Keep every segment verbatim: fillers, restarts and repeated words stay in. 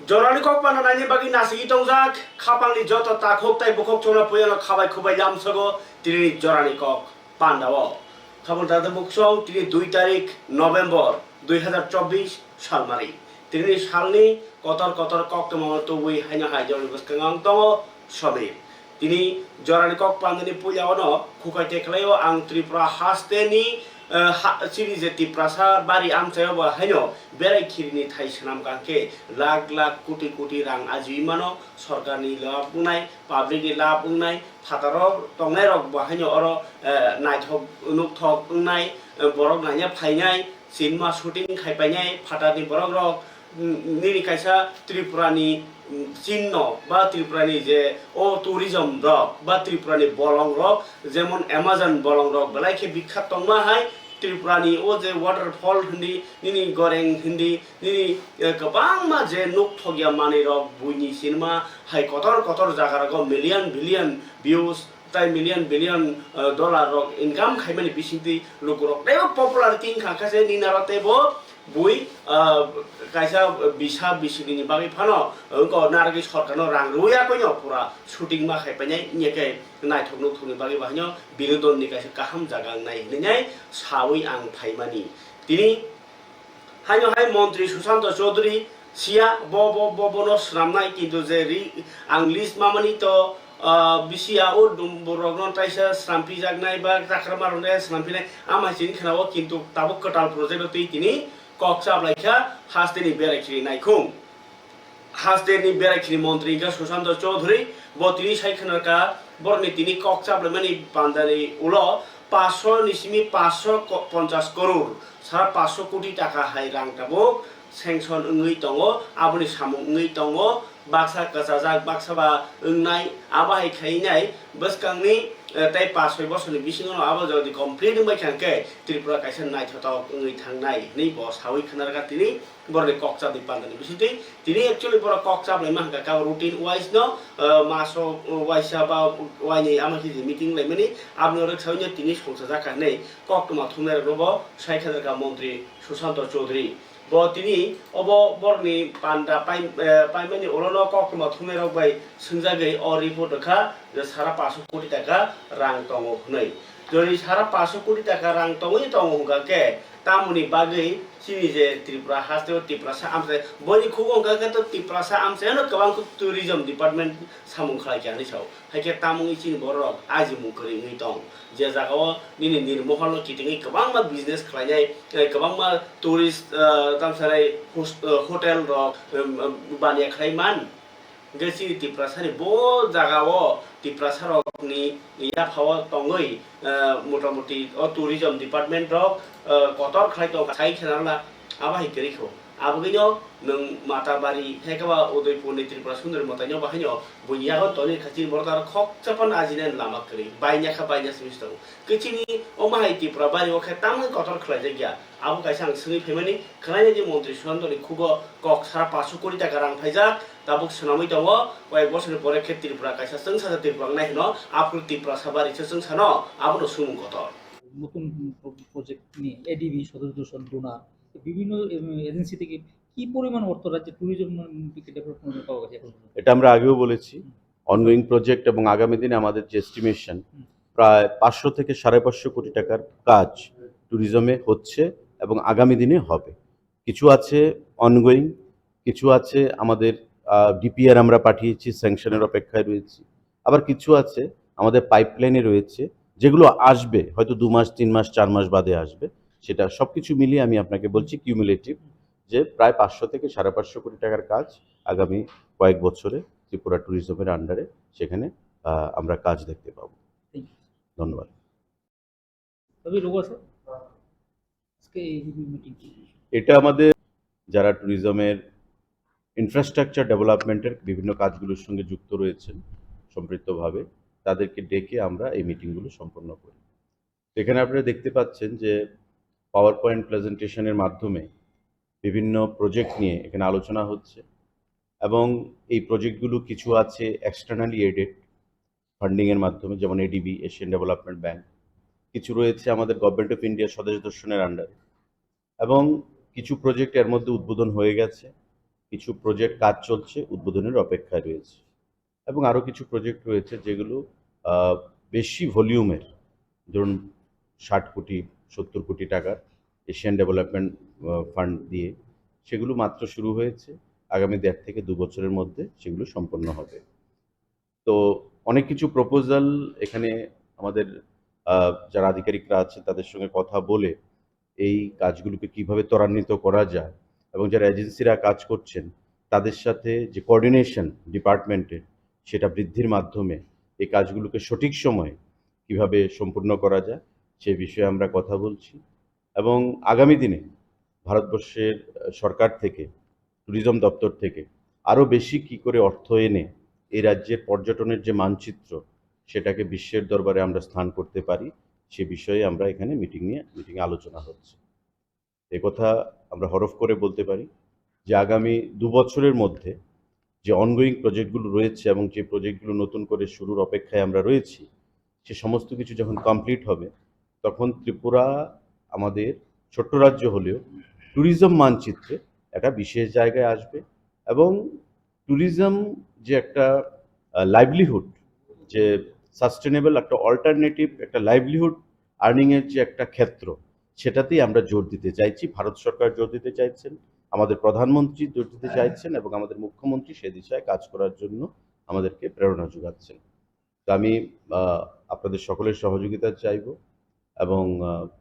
Jorani kok panda naini bagwi nasigi tongjak khapangni joto takhuk tai bukhuk chwngno puiyano khabai khubai lamsogo tinini jorani kok pandao. Khabor dada buksong tini dui tarik November dui hazar chobbish salmari. Tinini salni kotor kotor koktwma tubui haino hai jorani bwskango ang tongo Somir. Tini jorani kok pandani puila ono khukai teklaio ang Tripura hasteni, eh, ha-, chini je Tiprasa bari amchaio bo haino berai khirini thai swnam kangkhe lakh lakh koti koti rang ajiui mano, sorkarni lab wngnai, publicni lab wngnai, phataro tongnairok bo haino oro, eh, naithok nukthok wngnai, eh, borok naina phainai, cinema shooting khai painai phatarni borokrok, mm, nini kaisa Tripurani, mm, chinno ba Tripurani je o tourism rok ba Tripurani bolong rok jemon Amazon bolong rok belai khe bikhat tongma hai Tripurani o je waterfall hindi nini goreng hindi nini, eh, kwbangma je nuk thokya manwi rok buini cinema hai kotor kotor jaga rogo million billion views tai million billion, eh, dollar rok income khaimani bisingtwi lukurok teibo popularity wngkha khe se nini aro teibo bui, ah, kaisa bisa bisingni bagwi phano wngkha narwgwi sorkarno rang rwya koino pura shooting ma khai painai wngya khe naithok nukthokni bagwi bo haino binodonni kaisa kaham jaga wngnai hinwi saui ang phaimani. Tini haino hai montri Sushanta Chaudhary siya bo, bo, bo, bono swnamnai kintu je ri-, ang list mamani to, ah, bisi ya o dum-, borokno taisa swnampijaknai ba chakrama rokno swnamphilai ama chini khwnao kintu tabuk kwtal project o twi tini kok chaplaikha hasteni berai khiri naikhung. Hasteni berai khiri montri wngkha Sushanta Chaudhary, bo tini sai khwnarkha borokni tini kok chaplaimani pandani ulo paanch sho ni simi paanch sho ko-, ponchas koror, sara paanch sho koti taka hai rang tabuk sanction wngwi tongo, aboni samung wngwi tongo, baksa kwchajak, baksa ba wngnai, abo hai khainai bwskangni, eh, tei paanch soi bosorni bisingo no abo jodi complete wngbai kha hwnkhe Tripura kaisa naithotok wngwi thangnai hinwi bo saui khwnarkha tini borokni kok chabwi pandani bisingtwi. Tini actually borok kok chablaima hwnkha khe abo routine wise no, eh, maso waisa ba wainwi ama khe je meeting laimani aboni rwksaui no tini songchajak kha hinwi koktwma thumnairokno bo sai khajak kha montri Sushanta Chaudhary. Bo tini obo borokni panda pai-, eh, paimani ulono koktwma thumnairok bai swngjagwi o report rwkha je sara paanch sho koti taka rang tongo hwnwi. Jodi sara paanch sho koti taka rang tongwi tongo hwnkha khe tamoni bagwi chini je Tripura haste o Tiprasa amchai boini khugo hwnkha khe to Tiprasa amchaino kwbang khe tourism department samung khlai kha hinwi sao. Hai khe tamoni chini borok ajimung kwrwi wngwi tong. Je jagao nini nirmohorno kitingwi kwbangma business khlainai, eh, kwbangma tourist, eh, tamsanai hos-, eh, hotel rok, em, em, baniya khlai man. Hwnkhe chini Tiprasani bo jagao Tiprasarokni yaphao tongwi, eh, motamuti o tourism department rok, eh, kotor khlai tong sai khenarla abo hai kwrwi kho. Abogwino nwng Matabari, hai khe ba Udaipurni Tripura Sundari mwtaino bahaino buini yago tonwi kha chini borok aro khoksa phano ajinani lama kwrwi. Baina kha baina simi se tongo. Khe chini omo hai Tripura bari o khe tamni kotor khlaijak ya. Abo kaisa ang swngwi phaimani, khwlainai di montri Sushantoni khugo kok sara paanch sho koti taka rang phaijak, tabuk swnamwi tongo, koyek bosorni pore khe Tripura kaisa chwngsacha Tripura wngnai hwno, aphuru Tiprasa bari se chwngsano, abono swngmung kotor. নতুন প্র-, প্রজেক্ট নিয়ে এডিবি, সদস্য দোসর, ডোনার, বিভিন্ন M-, agency থেকে কি পরিমাণ অর্থ রাজ্যে ট্যুরিজম ডেভেলপমেন্টে পাওয়া গেছে এখন পর্যন্ত? এটা আমরা আগেও বলেছি, অনগোয়িং প্রজেক্ট এবং আগামী দিনে আমাদের যে এস্টিমেশন, হুম। প্রায় পাঁচশো থেকে সাড়ে পাঁচশো কোটি টাকার কাজ ট্যুরিজমে হচ্ছে এবং আগামী দিনে হবে। কিছু আছে অনগোয়িং, কিছু আছে আমাদের, আহ, ডিপিআর আমরা পাঠিয়েছি, স্যাংশনের অপেক্ষায় রয়েছি। আবার কিছু আছে আমাদের পাইপলাইনে রয়েছে, যেগুলো আসবে হয়তো দু মাস, তিন মাস, চার মাস বাদে আসবে। সেটা সবকিছু মিলিয়ে আমি আপনাকে বলছি কিউমুলেটিভ যে প্রায় পাঁচশো থেকে সাড়ে পাঁচশো কোটি টাকার কাজ আগামী কয়েক বছরে ত্রিপুরা ট্যুরিজমের আন্ডারে সেখানে, আহ, আমরা কাজ দেখতে পাবো। ধন্যবাদ। তবে লোক আছে। আজকে এই মিটিং কি? এটা আমাদের যারা ট্যুরিজমের ইনফ্রাস্ট্রাকচার ডেভেলপমেন্টের বিভিন্ন কাজগুলোর সঙ্গে যুক্ত রয়েছেন সম্পৃক্তভাবে, তাদেরকে ডেকে আমরা এই মিটিংগুলো সম্পন্ন করি। তো এখানে আপনারা দেখতে পাচ্ছেন যে পাওয়ার পয়েন্ট প্রেজেন্টেশনের মাধ্যমে বিভিন্ন প্রজেক্ট নিয়ে এখানে আলোচনা হচ্ছে এবং এই প্রজেক্টগুলো কিছু আছে এক্সটার্নালি এডেড ফান্ডিংয়ের মাধ্যমে, যেমন এডিবি, এশিয়ান ডেভেলপমেন্ট ব্যাংক, কিছু রয়েছে আমাদের গভর্নমেন্ট অফ ইন্ডিয়া স্বদেশ দর্শনের আন্ডারে এবং কিছু প্রজেক্ট এর মধ্যে উদ্বোধন হয়ে গেছে। কিছু প্রজেক্ট কাজ চলছে, উদ্বোধনের অপেক্ষায় রয়েছে, এবং আরও কিছু প্রজেক্ট রয়েছে যেগুলো আহ, বেশি ভলিউমের, ধরুন ষাট কোটি, সত্তর কোটি টাকার এশিয়ান ডেভেলপমেন্ট ফান্ড দিয়ে, সেগুলো মাত্র শুরু হয়েছে। আগামী দেড় থেকে দু বছরের মধ্যে সেগুলো সম্পন্ন হবে। তো অনেক কিছু প্রপোজাল এখানে আমাদের আহ, যারা আধিকারিকরা আছে তাদের সঙ্গে কথা বলে এই কাজগুলোকে কিভাবে ত্বরান্বিত করা যায় এবং যারা এজেন্সিরা কাজ করছেন তাদের সাথে যে কোঅর্ডিনেশন ডিপার্টমেন্টের, সেটা বৃদ্ধির মাধ্যমে এই কাজগুলোকে সঠিক সময়ে কিভাবে সম্পূর্ণ করা যায় সে বিষয়ে আমরা কথা বলছি। এবং আগামী দিনে ভারতবর্ষের আহ, সরকার থেকে, ট্যুরিজম দপ্তর থেকে আরও বেশি কি করে অর্থ এনে এই রাজ্যের পর্যটনের যে মানচিত্র, সেটাকে বিশ্বের দরবারে আমরা স্থান করতে পারি, সে বিষয়ে আমরা এখানে মিটিং নিয়ে মিটিংয়ে আলোচনা হচ্ছে। এ কথা আমরা হরফ করে বলতে পারি যে আগামী দু বছরের মধ্যে যে অনগোয়িং প্রজেক্টগুলো রয়েছে এবং যে প্রজেক্টগুলো নতুন করে শুরুর অপেক্ষায় আমরা রয়েছি, সে সমস্ত কিছু যখন কমপ্লিট হবে, তখন ত্রিপুরা আমাদের ছোট্ট রাজ্য হলেও ট্যুরিজম মানচিত্রে একটা বিশেষ জায়গায় আসবে। এবং ট্যুরিজম যে একটা লাইভলিহুড, যে সাস্টেনেবল একটা অল্টারনেটিভ, একটা লাইভলিহুড আর্নিংয়ের যে একটা ক্ষেত্র, সেটাতেই আমরা জোর দিতে চাইছি। ভারত সরকার জোর দিতে চাইছেন, আমাদের প্রধানমন্ত্রী জোর দিতে চাইছেন এবং আমাদের মুখ্যমন্ত্রী সে দিশায় কাজ করার জন্য আমাদেরকে প্রেরণা যোগাচ্ছেন। তো আমি আহ, আপনাদের সকলের সহযোগিতা চাইব। এবং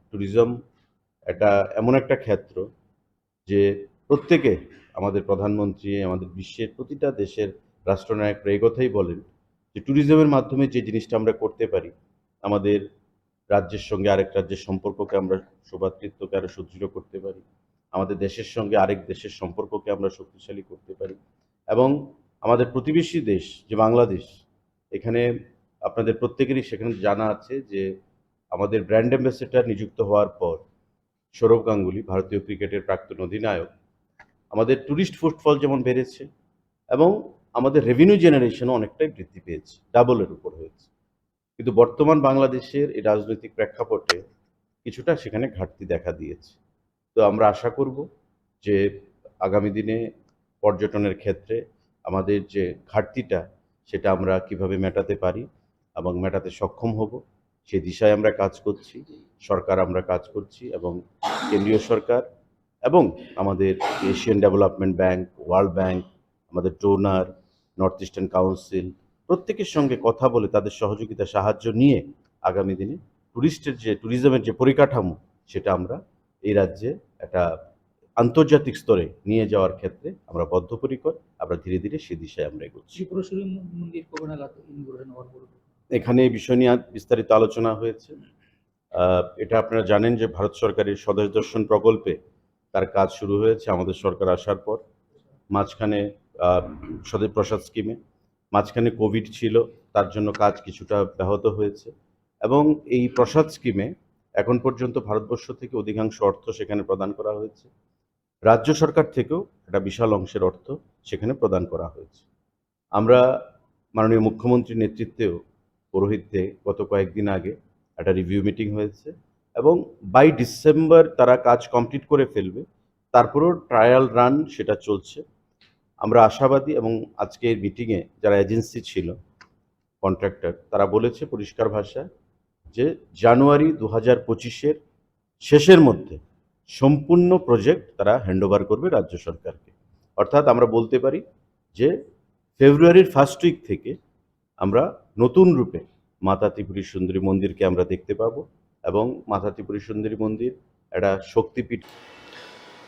ট্যুরিজম এটা এমন একটা ক্ষেত্র যে প্রত্যেকে, আমাদের প্রধানমন্ত্রী, আমাদের বিশ্বের প্রতিটা দেশের রাষ্ট্রনায়করা এই কথাই বলেন যে ট্যুরিজমের মাধ্যমে যে জিনিসটা আমরা করতে পারি, আমাদের রাজ্যের সঙ্গে আরেক রাজ্যের সম্পর্ককে আমরা, সৌভ্রাতৃত্বকে আরো সুদৃঢ় করতে পারি, আমাদের দেশের সঙ্গে আরেক দেশের সম্পর্ককে আমরা শক্তিশালী করতে পারি। এবং আমাদের প্রতিবেশী দেশ যে বাংলাদেশ, এখানে আপনাদের প্রত্যেকেরই সেখানে জানা আছে যে আমাদের ব্র্যান্ড অ্যাম্বাসেডর নিযুক্ত হওয়ার পর সৌরভ গাঙ্গুলি, ভারতীয় ক্রিকেটের প্রাক্তন অধিনায়ক, আমাদের টুরিস্ট ফুটফল যেমন বেড়েছে এবং আমাদের রেভিনিউ জেনারেশনও অনেকটাই বৃদ্ধি পেয়েছে, ডাবলের উপর হয়েছে। কিন্তু বর্তমান বাংলাদেশের এই রাজনৈতিক প্রেক্ষাপটে কিছুটা সেখানে ঘাটতি দেখা দিয়েছে। তো আমরা আশা করব যে আগামী দিনে পর্যটনের ক্ষেত্রে আমাদের যে ঘাটতিটা, সেটা আমরা কিভাবে মেটাতে পারি এবং মেটাতে সক্ষম হব, সে দিশায় আমরা কাজ করছি। সরকার আমরা কাজ করছি এবং কেন্দ্রীয় সরকার এবং আমাদের Asian development bank, world bank, আমাদের ডোনার, নর্থ ইস্টার্ন কাউন্সিল, প্রত্যেকের সঙ্গে কথা বলে তাদের সহযোগিতা, সাহায্য নিয়ে আগামী দিনে টুরিস্টের যে, ট্যুরিজমের যে পরিকাঠামো, সেটা আমরা এই রাজ্যে একটা আন্তর্জাতিক স্তরে নিয়ে যাওয়ার ক্ষেত্রে আমরা বদ্ধপরিকর। আমরা ধীরে ধীরে সে দিশায় আমরা এগোচ্ছি। ত্রিপুরেশ্বরী ম-, মন্দির কবে নাগাদ ইনগুরেশন হওয়ার পরিকল্পনা? এখানে এই বিষয় নিয়ে আ-, বিস্তারিত আলোচনা হয়েছে। আহ, এটা আপনারা জানেন যে ভারত সরকারের স্বদেশ দর্শন প্রকল্পে তার কাজ শুরু হয়েছে আমাদের সরকার আসার পর। মাঝখানে আহ, স্বদেশ প্রসাদ স্কিমে, মাঝখানে কোভিড ছিল, তার জন্য কাজ কিছুটা ব্যাহত হয়েছে। এবং এই প্রসাদ স্কিমে এখন পর্যন্ত ভারতবর্ষ থেকে অধিকাংশ অর্থ সেখানে প্রদান করা হয়েছে। রাজ্য সরকার থেকেও একটা বিশাল অংশের অর্থ সেখানে প্রদান করা হয়েছে। আমরা মাননীয় মুখ্যমন্ত্রীর নেতৃত্বেও পৌরোহিত্যে গত কয়েকদিন আগে একটা রিভিউ মিটিং হয়েছে এবং বাই ডিসেম্বর তারা কাজ কমপ্লিট করে ফেলবে। তারপরেও ট্রায়াল রান সেটা চলছে। আমরা আশাবাদী এবং আজকের মিটিংয়ে যারা এজেন্সি ছিল, কন্ট্রাক্টর, তারা বলেছে পরিষ্কার ভাষায় যে জানুয়ারি দু হাজার পঁচিশের শেষের মধ্যে সম্পূর্ণ প্রজেক্ট তারা হ্যান্ডওভার করবে রাজ্য সরকারকে। অর্থাৎ আমরা বলতে পারি যে ফেব্রুয়ারির ফার্স্ট উইক থেকে আমরা নতুন রূপে মাতা ত্রিপুরী সুন্দরী মন্দিরকে আমরা দেখতে পাবো এবং মাতা ত্রিপুরী সুন্দরী মন্দির একটা শক্তিপীঠ।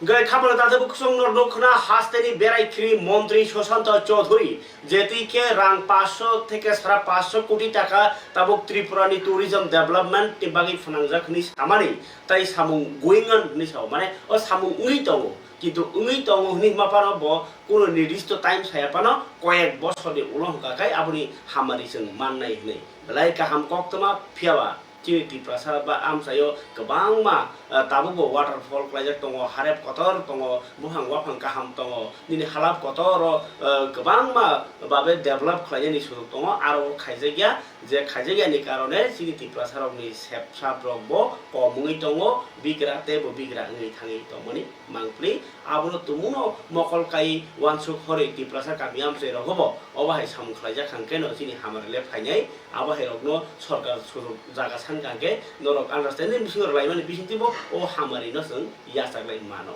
Gai khamano tate bukhusong norno khna hasteni berai khini montri Sushanta Chowdhury, jeti khe rang paanch sho theke sara paanch sho koti taka tabuk Tripura ni tourism development ni bagwi phnangjak hwnwi samani, tai samung going on hwnwi sao, mane o samung wngwi tongo, kintu wngwi tongo hwnwi hwnma phano bo kuno nirdisto time saya phano koyek bosor ni ulo hwnkha khai aboni hamari chwng mannai hwnwi. Belai kaham koktwma, phiyaba chini Tiprasa ba amchaio kwbangma ah, tabukbo waterfall khlaijak tongo, harep kotor tongo, buphang waphang kaham tongo, nini halap kotoro, ah, kwbangma babe develop khlainani sujuk tongo, aro khaijakya, je khaijakyani karone chini Tiprasarokni sep sap rokbo kom wngwi tongo, bigra teibo bigra wngwi thangwi tongmani mangpli. Abono tumungno mokol kai uansuk horwi Tiprasa kami amchai rogobo obo hai samung khlaijak hwnkhe no chini hamari le phainai, abo hai rokno sorkar sujuk jaga sankha hwnkhe norok understanding bisingo rwlaimani bisingtwibo o hamari no chwng yachaklai mano.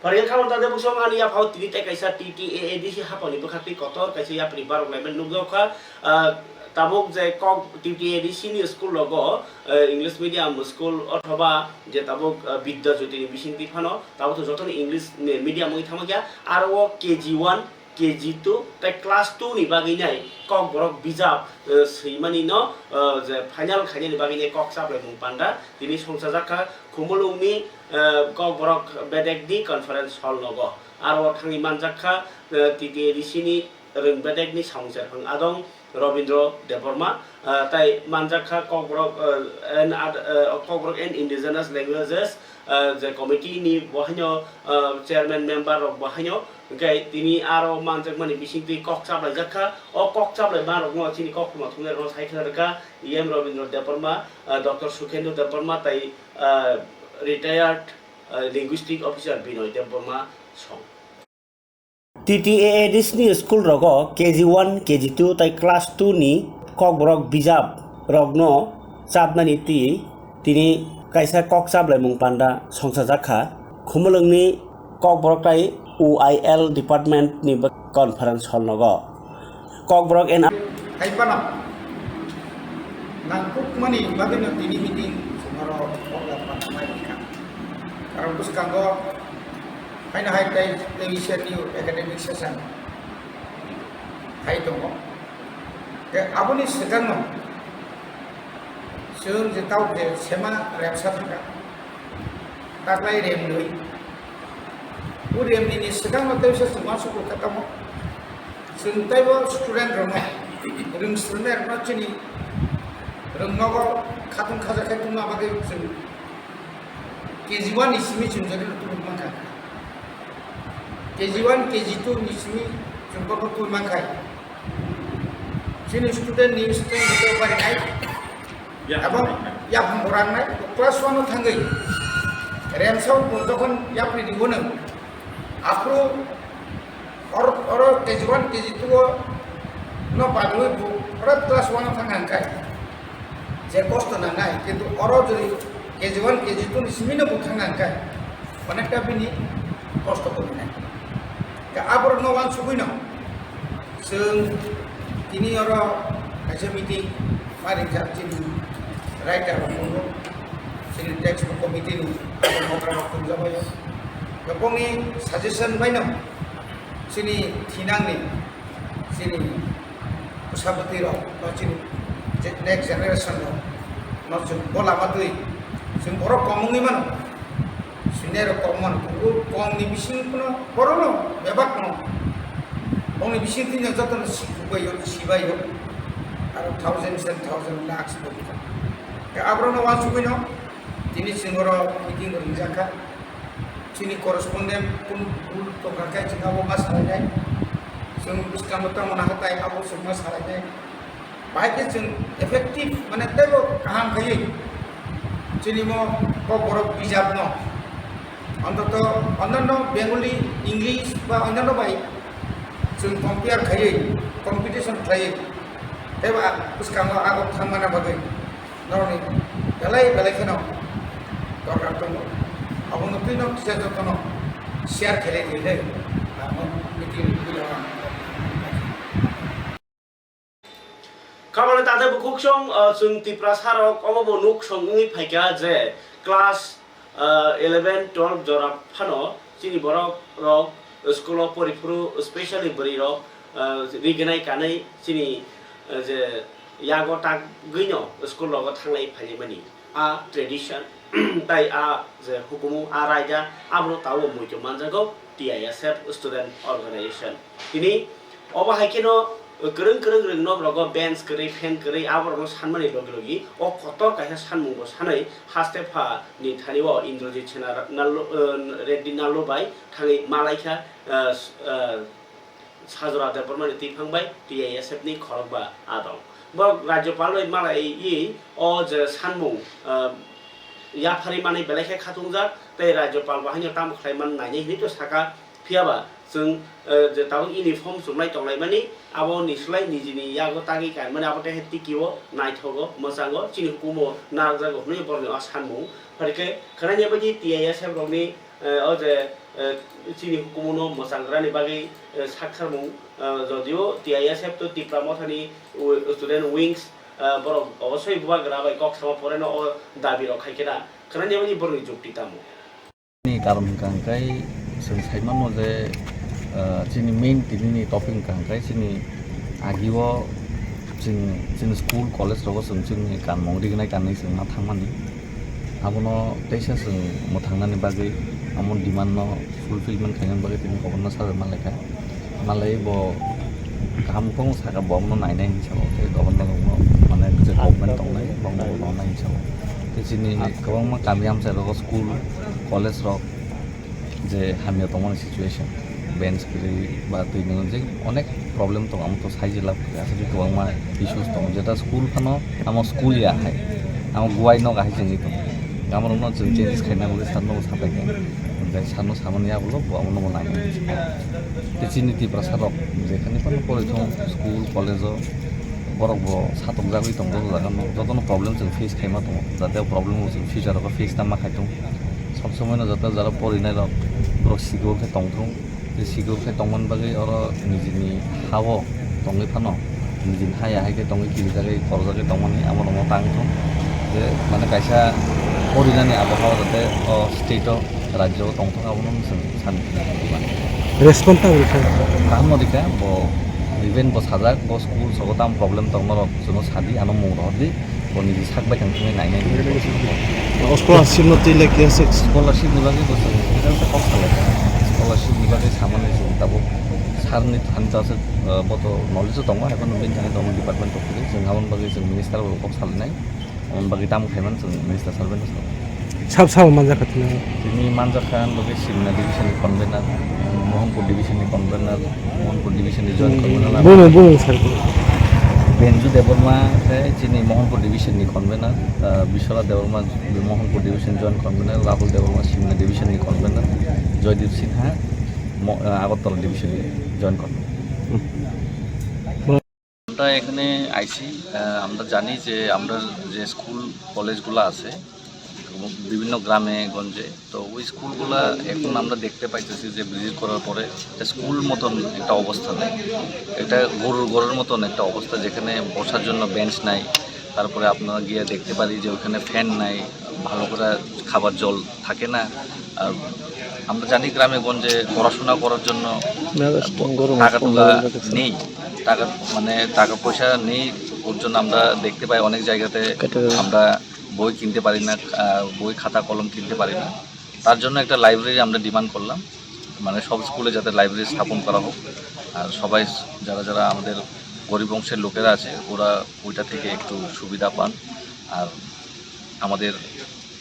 Pharia khamar tade buksong ani yaphao tini tei kaisa T T A A D C hapani bwkhak tei kotor kaisa yapri barok laimani nukjakkha. Ah, tabuk je kok T T A A D C ni school rogo, eh, English medium school othoba je tabuk, eh, Bidya Jyoti ni bisingtwi phano tabuk to jotoni English me-, medium wngwi thangma kya, aro o K G one, K G two tei class two ni bagwi nai Kokborok bijap, eh, swimani no, eh, je final khainani bagwi nai kok chaplaimung panda tini songchajak kha. Khumulwngni, eh, Kokborok bedekni conference hall nogo. Aro thangwi manjak kha, eh, T T A D C ni rwng bedekni samung serphang adong Robindra Debbarma, eh, tai manjak kha Kokborok, eh, and ad-, eh, Kokborok and Indigenous Languages, eh, je committee ni bo haino, eh, chairman member rok bo haino, hwnkhe tini aro manjakmani bisingtwi kok chaplaijak kha. O kok chaplaima rokno chini koktwma thumnairokno sai khna rwkha E M Robindra Debbarma, eh, Doctor Sukhendra Debbarma tai, eh, retired, eh, linguistic officer Binoy Debbarma song. T T A A D C ni school rogo K G one, K G two tei class two ni Kokborok bijap rokno chapnani twi tini kaisa kok chaplaimung panda songchajak kha. Khumulwngni Kokborok tai U I L department ni conference hall nogo. Kokborok and Hai phano nangkukmani bagwino tini meeting chwng oro program mai rikha. Karon bwskango haino hai tei tei senior academic session hai tongo. Tei aboni swkangno chwng je tao je sema remsa thangkha. Taklai remnwi. O remnini swkangno teisa chwng uansukgo khe tamo. Chwng teibo student rokno, rwng swrwngnairokno chini rwngnogo khatung khaja khe tongma bagwi chwng K G one ni simi chwng jagwi tubui mankha. K G one, K G two ni simi chwng bobo tubui mankha. Chini student ni student hotel barinai. Abo yaphang bo rangnai, class one o thangwi remsa o bo jokhon yapri di hwnwi, aphuru or-, oro K G one, K G two o no bagwi bo oro class one o thang hang kai je kosto nangnai, kintu oro jodi K G one, K G two ni simi no bo thang hang kai, onekta bini kosto kobinai. Khe aborok no uansugwi no. Chwng tini oro kaisa meeting ma rijak chini writer rok tongo, chini text book committee ni mokra rok tongjabaio. Bongni suggestion baino chini thinangni chini bwsabwtwi rok no chini je next generation rok no chwng bo lama twi chwng borok kom wngwi mano. Senior rok kom mano, bo kom ni bising phano borok no bebak no. Bongni bising twi no joto no sikhubaio, sibaio. Aro thousands and thousand lakhs bo. Khe aborok no uansugwi no tini chwng oro meeting bo ringjak kha. Chini correspondent kun bul tongkha khe chwng abo ma salainai. Chwng bwskango tamo naha tai abo chwng ma salainai. Bahai khe chwng effective, mane teibo kaham khaiwi chini mo Kokborok bijapno, ontoto onnono Bengali, English ba onnono bai chwng compare khaiwi, competition khlaiwi, teibo a-, bwskango agok thangmana bagwi norokni belai belai kheno dorkar tongo. Abono twino kisa jotono share khlai rwdi, amo meeting. Kabalo tate bukhuk song, ah, chwng Tiprasa rok omo bo nuk song wngwi phaikha je class, ah, eleven, twelve jora phano chini borok rok school o poriphuru, specially bwrwi rok, ah, rignai kanwi chini, ah, je yago tagwi no school rogo thanglai phaimani. A tradition, tai a je hukumu, a raida, abono tabuk muitu manjago T I S F student organization. Tini obo hai kheno Kwrwng kwrwng rwng nok rogo bench kwrwi, fan kwrwi, aborokno sanmani logi logi o kotor kaisa sanmungbo sanwi haste pha ni thani o Indrajit Sena Ra-, Nallo, eh, Reddy Nallo bai thangwi malaikha, eh, s-, eh, Sajora Debbarma ni twiphang bai T I S F ni khorokba adong. Borok Rajyopal bai malaiwi o je sanmung, eh, yapharwi manwi belai khe khatungjak tei Rajyopal bo haino tamo khlai man nainai hinwi to saka. Phiya ba chwng, eh, je tabuk uniform chumlai tonglaimani, abo ni slai nijini yago tagwi kanmani, abo tei tiki o naithogo, mwchango, chini hukumo narwkjago hwnwi borokni o sanmung. Phai khe khwnani bagwi T I S F rokni, eh, o je, eh, chini hukumo no mwchang rani bagwi, eh, sak sarmung, eh, jodio T I S F to Tipra Mothani wi-, student wings, eh, borok obosoi bubagra bai kok sama poreno o dabi rok khai khe na khwnani bagwi borokni jukti tamo. Ni karon hwnkha hwnkhe chwng sai mano je, ah, chini main tini ni topic hwnkha hwnkhe chini agi o chwng chini school college rogo chwng chini kanmung rignai kanwi chwng ma thangmani. Abono teisa chwng mwthangnani bagwi amo demand no fulfillment khainani bagwi tini governor sir malaikha. Malai bo kaham kong saka bo abono nainai hinwi sabo, tei governor rokno mane je government tongnai, bongno bo nonai hinwi sabo. Tei chini kwbangma kami amchai rogo school, college rok je hamya tongmani situation, bench kwrwi ba twi nungwi je onek problem tongo, amo to saijilak aswk kwbangma issues tongo, jeta school phano amo school ya hai, amo guai nok ahai chengwi tongo. Amo rokno chwng changes khaina bagwi sir no sapai kha, hwnkhe sir no samani yagulo bo amo no bo nainai. Tei chini Tiprasa rok jekhani phano porithong school, college o, borok bo satokjagwi tongo, joto jaga no, jotono problem chwng face khaima tongo, jate o problem bo chwng future o face tama khai thung. Sob somoi no jate jara porinai rok, borok sikon khe tong thung. Tei sikon khe tongmani bagwi oro nijini ha-o tongwi phano, nijini ha ya hai khe tongwi kirijagwi korjagwi tongmani amo rokno tang thung. Je mane kaisa porinani abohawa jate o state o, rajyo o tong thung, abono chwng sani. Respond ta rikha. Kaham no rikha, bo even bo sajak, bo school sogo tam problem tong norok, chwngno sadi, ano mung rohordi, bo niji sak bai thang thangwi nainai. O scholarship no twi lai khe se. Scholarship ni bagwi bo chwng, kisa kisa kok salai kha. Scholarship ni bagwi samani chwng tabuk sir ni thani ta se, uh, bo to knowledge o tongo, haikhe no bini thani tongo department of police, chwng aboni bagwi chwng minister bai kok salainai. Aboni bagwi tamo khaimani chwng minister sir bai no sabo. Sab sabo manjakha tini. Tini manjakha ang bagwi Simna division ni convener, Mohanpur division ni convener, Mohanpur division ni joint convener. Bumo, bumo sir. Benju Debbarma khe chini Mohanpur division ni convener, ah, Biswanath Debbarma Mohanpur division joint convener, Rahul Debbarma Simna division ni convener, Joydeep Sinha Mo-, ah, Agartala division ni joint convener. আমরা এখানে আইছি, আহ, আমরা জানি যে আমরা যে স্কুল কলেজগুলো আছে বিভিন্ন গ্রামে গঞ্জে, তো ওই স্কুলগুলা এখন আমরা দেখতে পাইতেছি যে ভিজিট করার পরে একটা স্কুল মতন একটা অবস্থা নেই, এটা গরুর ঘরের মতন একটা অবস্থা, যেখানে বসার জন্য বেঞ্চ নাই। তারপরে আপনারা গিয়ে দেখতে পারি যে ওখানে ফ্যান নাই, ভালো করে খাবার জল থাকে না। আর আমরা জানি গ্রামে গঞ্জে পড়াশোনা করার জন্য মেজাজ গরম টাকা আছে, টুকা মেজাজ আছে। নেই, টাকা মানে টাকা পয়সা নেই। ওর জন্য আমরা দেখতে পাই অনেক জায়গাতে কেটে দেবে। আমরা বই কিনতে পারি না, আহ, বই খাতা কলম কিনতে পারি না। তার জন্য একটা লাইব্রেরি আমরা ডিমান্ড করলাম, মানে সব স্কুলে যাতে লাইব্রেরি স্থাপন করা হোক। আর সবাই যারা যারা আমাদের গরিব অংশের লোকেরা আছে ওরা ওইটা থেকে একটু সুবিধা পান। আর আমাদের,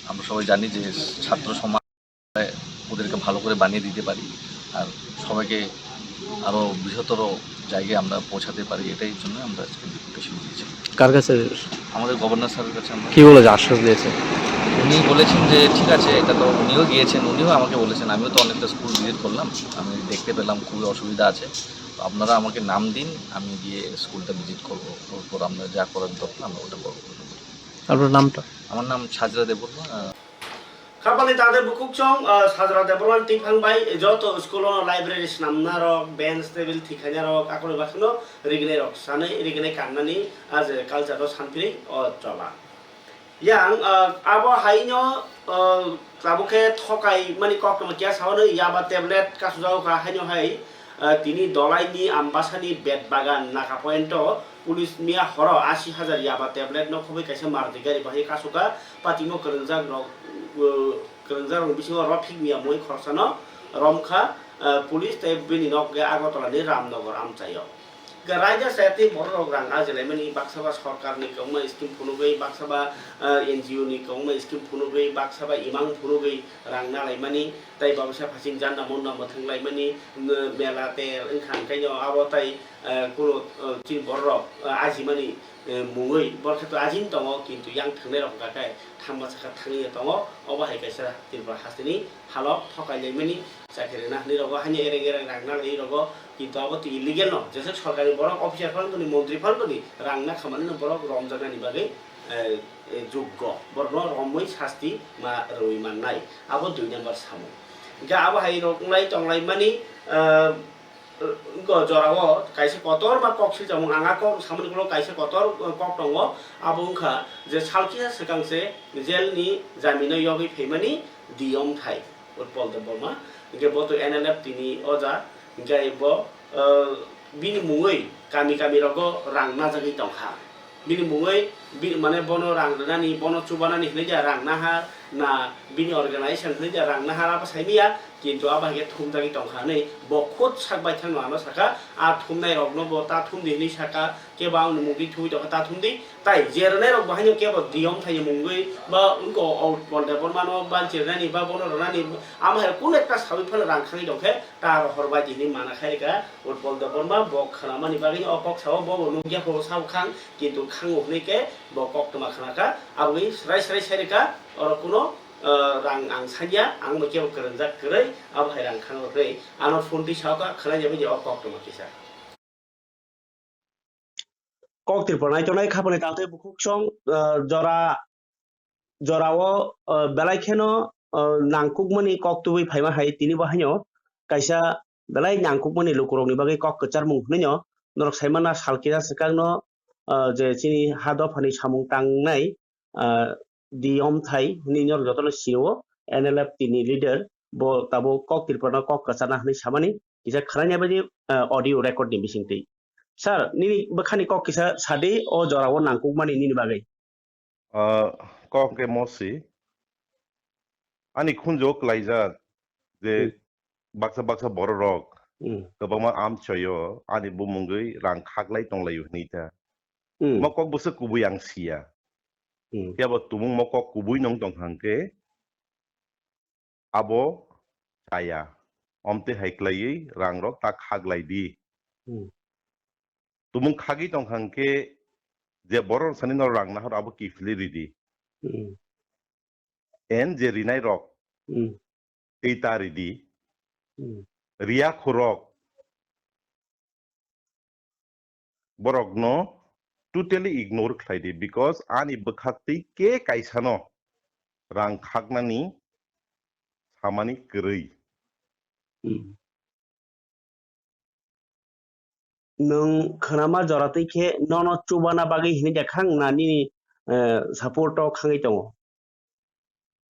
আমরা সবাই জানি যে ছাত্র সমাজ ওদেরকে ভালো করে বানিয়ে দিতে পারি, আর সবাইকে আরও বৃহত্তর জায়গায় আমরা পৌঁছাতে পারি, এটাই জন্য আমরা আজকে ডেপুটেশন দিয়েছি। কার কাছে? আমাদের গভর্নর স্যারের কাছে আমরা। কি বলেছে, আশ্বাস দিয়েছে? উনি বলেছেন যে ঠিক আছে, এটা তো উনিও গিয়েছেন, উনিও আমাকে বলেছেন, আমিও তো অনেকটা স্কুল ভিজিট করলাম, আমি দেখতে পেলাম খুবই অসুবিধা আছে। তো আপনারা আমাকে নাম দিন, আমি গিয়ে স্কুলটা ভিজিট করবো, ওর পর আমরা যা করার দরকার আমরা ওটা করবো। আপনার নামটা? আমার নাম সাজরা Debbarma. Khapangni tangde bukhuk chong, ah, Sajra Debbarmani twiphang bai joto school-o library swnamnarok, bench table thikhainarok, akorni bakhano rignai rok sanai, rignai kannani, ah, je culture-o sanphirwi o chola. Yang, ah, abo haino, ah, tabuk khe thokai mani koktwma kiya sao hwnwi yaba tablet kasujagokha haino hai, ah, tini Dolaini Ambasani bet bagan naka point-o police miya horo asi hajar yaba tablet no khobwi kaisa Maruti gari bahai kasukha. Patimo kwrwngjak rok, uh, kwrwngjak rokni bisingo Rofik miya mui khoroksano romkha, uh, police tei bini nok khe Agartala ni Ramnagar amchaio. Raida sayatwi bororok rang ajilaimani, baksa ba sorkarni kwbangma scheme phunugwi, baksa ba, ah, N G O ni kwbangma scheme phunugwi, baksa ba imang phunugwi rang nalaimani, tei babisa phasing janna monna mwthanglaimani, n-, mela ter wngkha, hwnkhe abo tei, ah, kuno, ah, chini bororok, ah, ajimani, eh, mungwi borokhe to ajin tongo, kintu yang thwngnairok hwnkha khe thangma sakha thangwi tongo, obo hai kaisa Tripura hasteni halok thokai laimani chakri rwna hinwi rogo, haino ereng ereng rang nalai rogo, kintu abo twi illegal no, jeswk sorkari borok officer phano toni, montri phano toni, rang na khamani no borok romjaknani bagwi, eh, eh, juggo, borokno romwi sasti ma rwui mannai, abo dui number samung. Hingkhe abo hai rok wnglai tonglaimani, eh, wngkha jorao kaisa kotor ba kok silchakmung, ang a kok samani ulo kaisa kotor, eh, kok tongo, abo wngkha je salkisa swkang se jail ni jamino yogwi phaimani Diyom thai. Utpal Debbarma, hingke bo to N L F tini oja, hingke bo, eh, bini mungwi kami kami rogo rang najagwi tongkha. Bini mungwi bi-, mane bono rang rwnani, bono chubanani hinwi ja rang naha, na bini organization hinwi ja rang naha, abo saimiya, kintu abo hai khe thumjagwi tongkha hinwi bo khud sak baithangno ano saka, a thumnai rokno bo ta thumdi hinwi saka, kebo ang mungwi thumwi tongkha ta thumdi, tai je rwnai rok bo haino kebo Diyom thai mungwi ba wngko Utpal Debbarmano ba je rwnani ba bono rwnani, amo hai kunu ekta sawi phano rang khangwi tongkhe, ta rohor bai tini mana khai rwkha Utpal Debbarma, bo khnamani bagwi o kok sao, bo bo nukya kho sao khang, kintu khango hwnwi khe bo koktwma khnakha, aboni srai srai sai rwkha, oro kuno, eh, rang ang sanya, ang bo kebo kwrwngjak kwrwi, abo hai rang khang rwkhe, ano phone twi sao kha, khwnai ya bai o koktwma kisa. Kok Tripura naitongnai khapani tangtwi bukhuk song, eh, jora, jorao, eh, belai kheno, eh, nangkukmani kok tubui phaima hai tini bo haino kaisa belai nangkukmani lukurokni bagwi kok kwcharmung hwnwino norok saimana sal kisa swkangno, eh, je chini ha dophani samung tangnai, ah, Diyom thai hwnwi norok jotono sio, N L F T ni leader, bo tabuk kok Tripura no kok kwchana hwnwi samani kisa khwnaina bagwi, ah, audio record ni bisingtwi. Sir, nini bwkhani kok kisa sadi, o jorao nangkukmani nini bagwi. Ah, kok hwnkhe mosi, ani khunjo klaijak je Hmm. baksa baksa bororok Hmm. kwbangma amchoyo ani bumungwi rang khaklai tonglaio hwnwi ta. Hmm. Mo kok bwswk kubui ang siya. Hmm. Phiya bo tumung mo kok kubui nong tong hang khe abo chaya. Omte hai klaiwi rang rok ta khaklai di. Hmm. Tumung khagwi tong hang khe je borok sani no rang nahor abo kiphilwi ridi. Hmm. En je rinai rok Hmm. tei ta ridi. Hmm. Riya khorok borokno totally ignore khlai di, because ani bwkhak twi ke kaisano rang khaknani samani kwrwi. Hmm. Nwng khwnama jora twi khe nono chubana bagwi hwnwi de khang na nini, eh, support o khangwi tongo?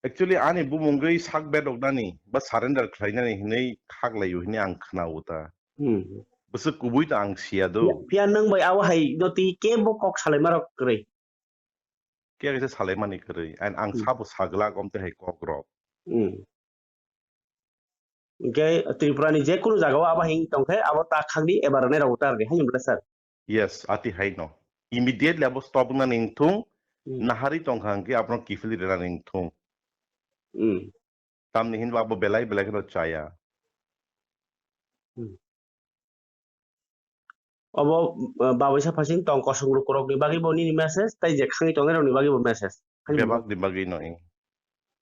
Actually, ani bumungwi sak bedoknani ba surrender khlainani hinwi khaklaio hinwi ang khwnao ta. Hmm. Bwswk kubui ta ang siya do. Phiya, phiya nwng bai abo hai no twi kebo kok salaima rok kwrwi? Khe kaisa salaimani kwrwi. And ang Hmm. sabo saglak omte hai kok rok. Hmm. Hingke Tripura ni je kunu jaga o abo hing tong khe abo ta khak di eba rwnai rok ta rwdi, hai hwnba sir? Yes, ati hai no. Immediately abo stop wngna ning thung, Hmm. nahari tong kha hingke abono kiphilwi rwna ning thung. Hmm. Tamni hinba abo belai belai kheno chaya. Hmm. Obo, uh, babuisa phasing tong kosong lukurokni bagwibo nini message, tei je khangwi tongnai rokni bagwibo message. Bebakni bagwi no, eh.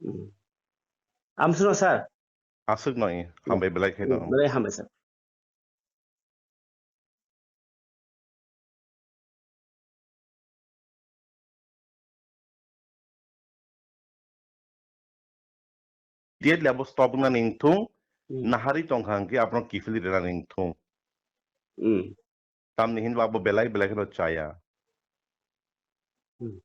Hmm. Amswkno sir? Aswkno, eh. Hmm. Hambai belai khe no. Hmm, belai hambai sir. Immediately abo stop wngna ning thung, Hmm. nahari tong kha hingke abono kiphilwi rwna ning thung. Hmm. Tamni hinba abo belai belai kheno chaya. Hmm.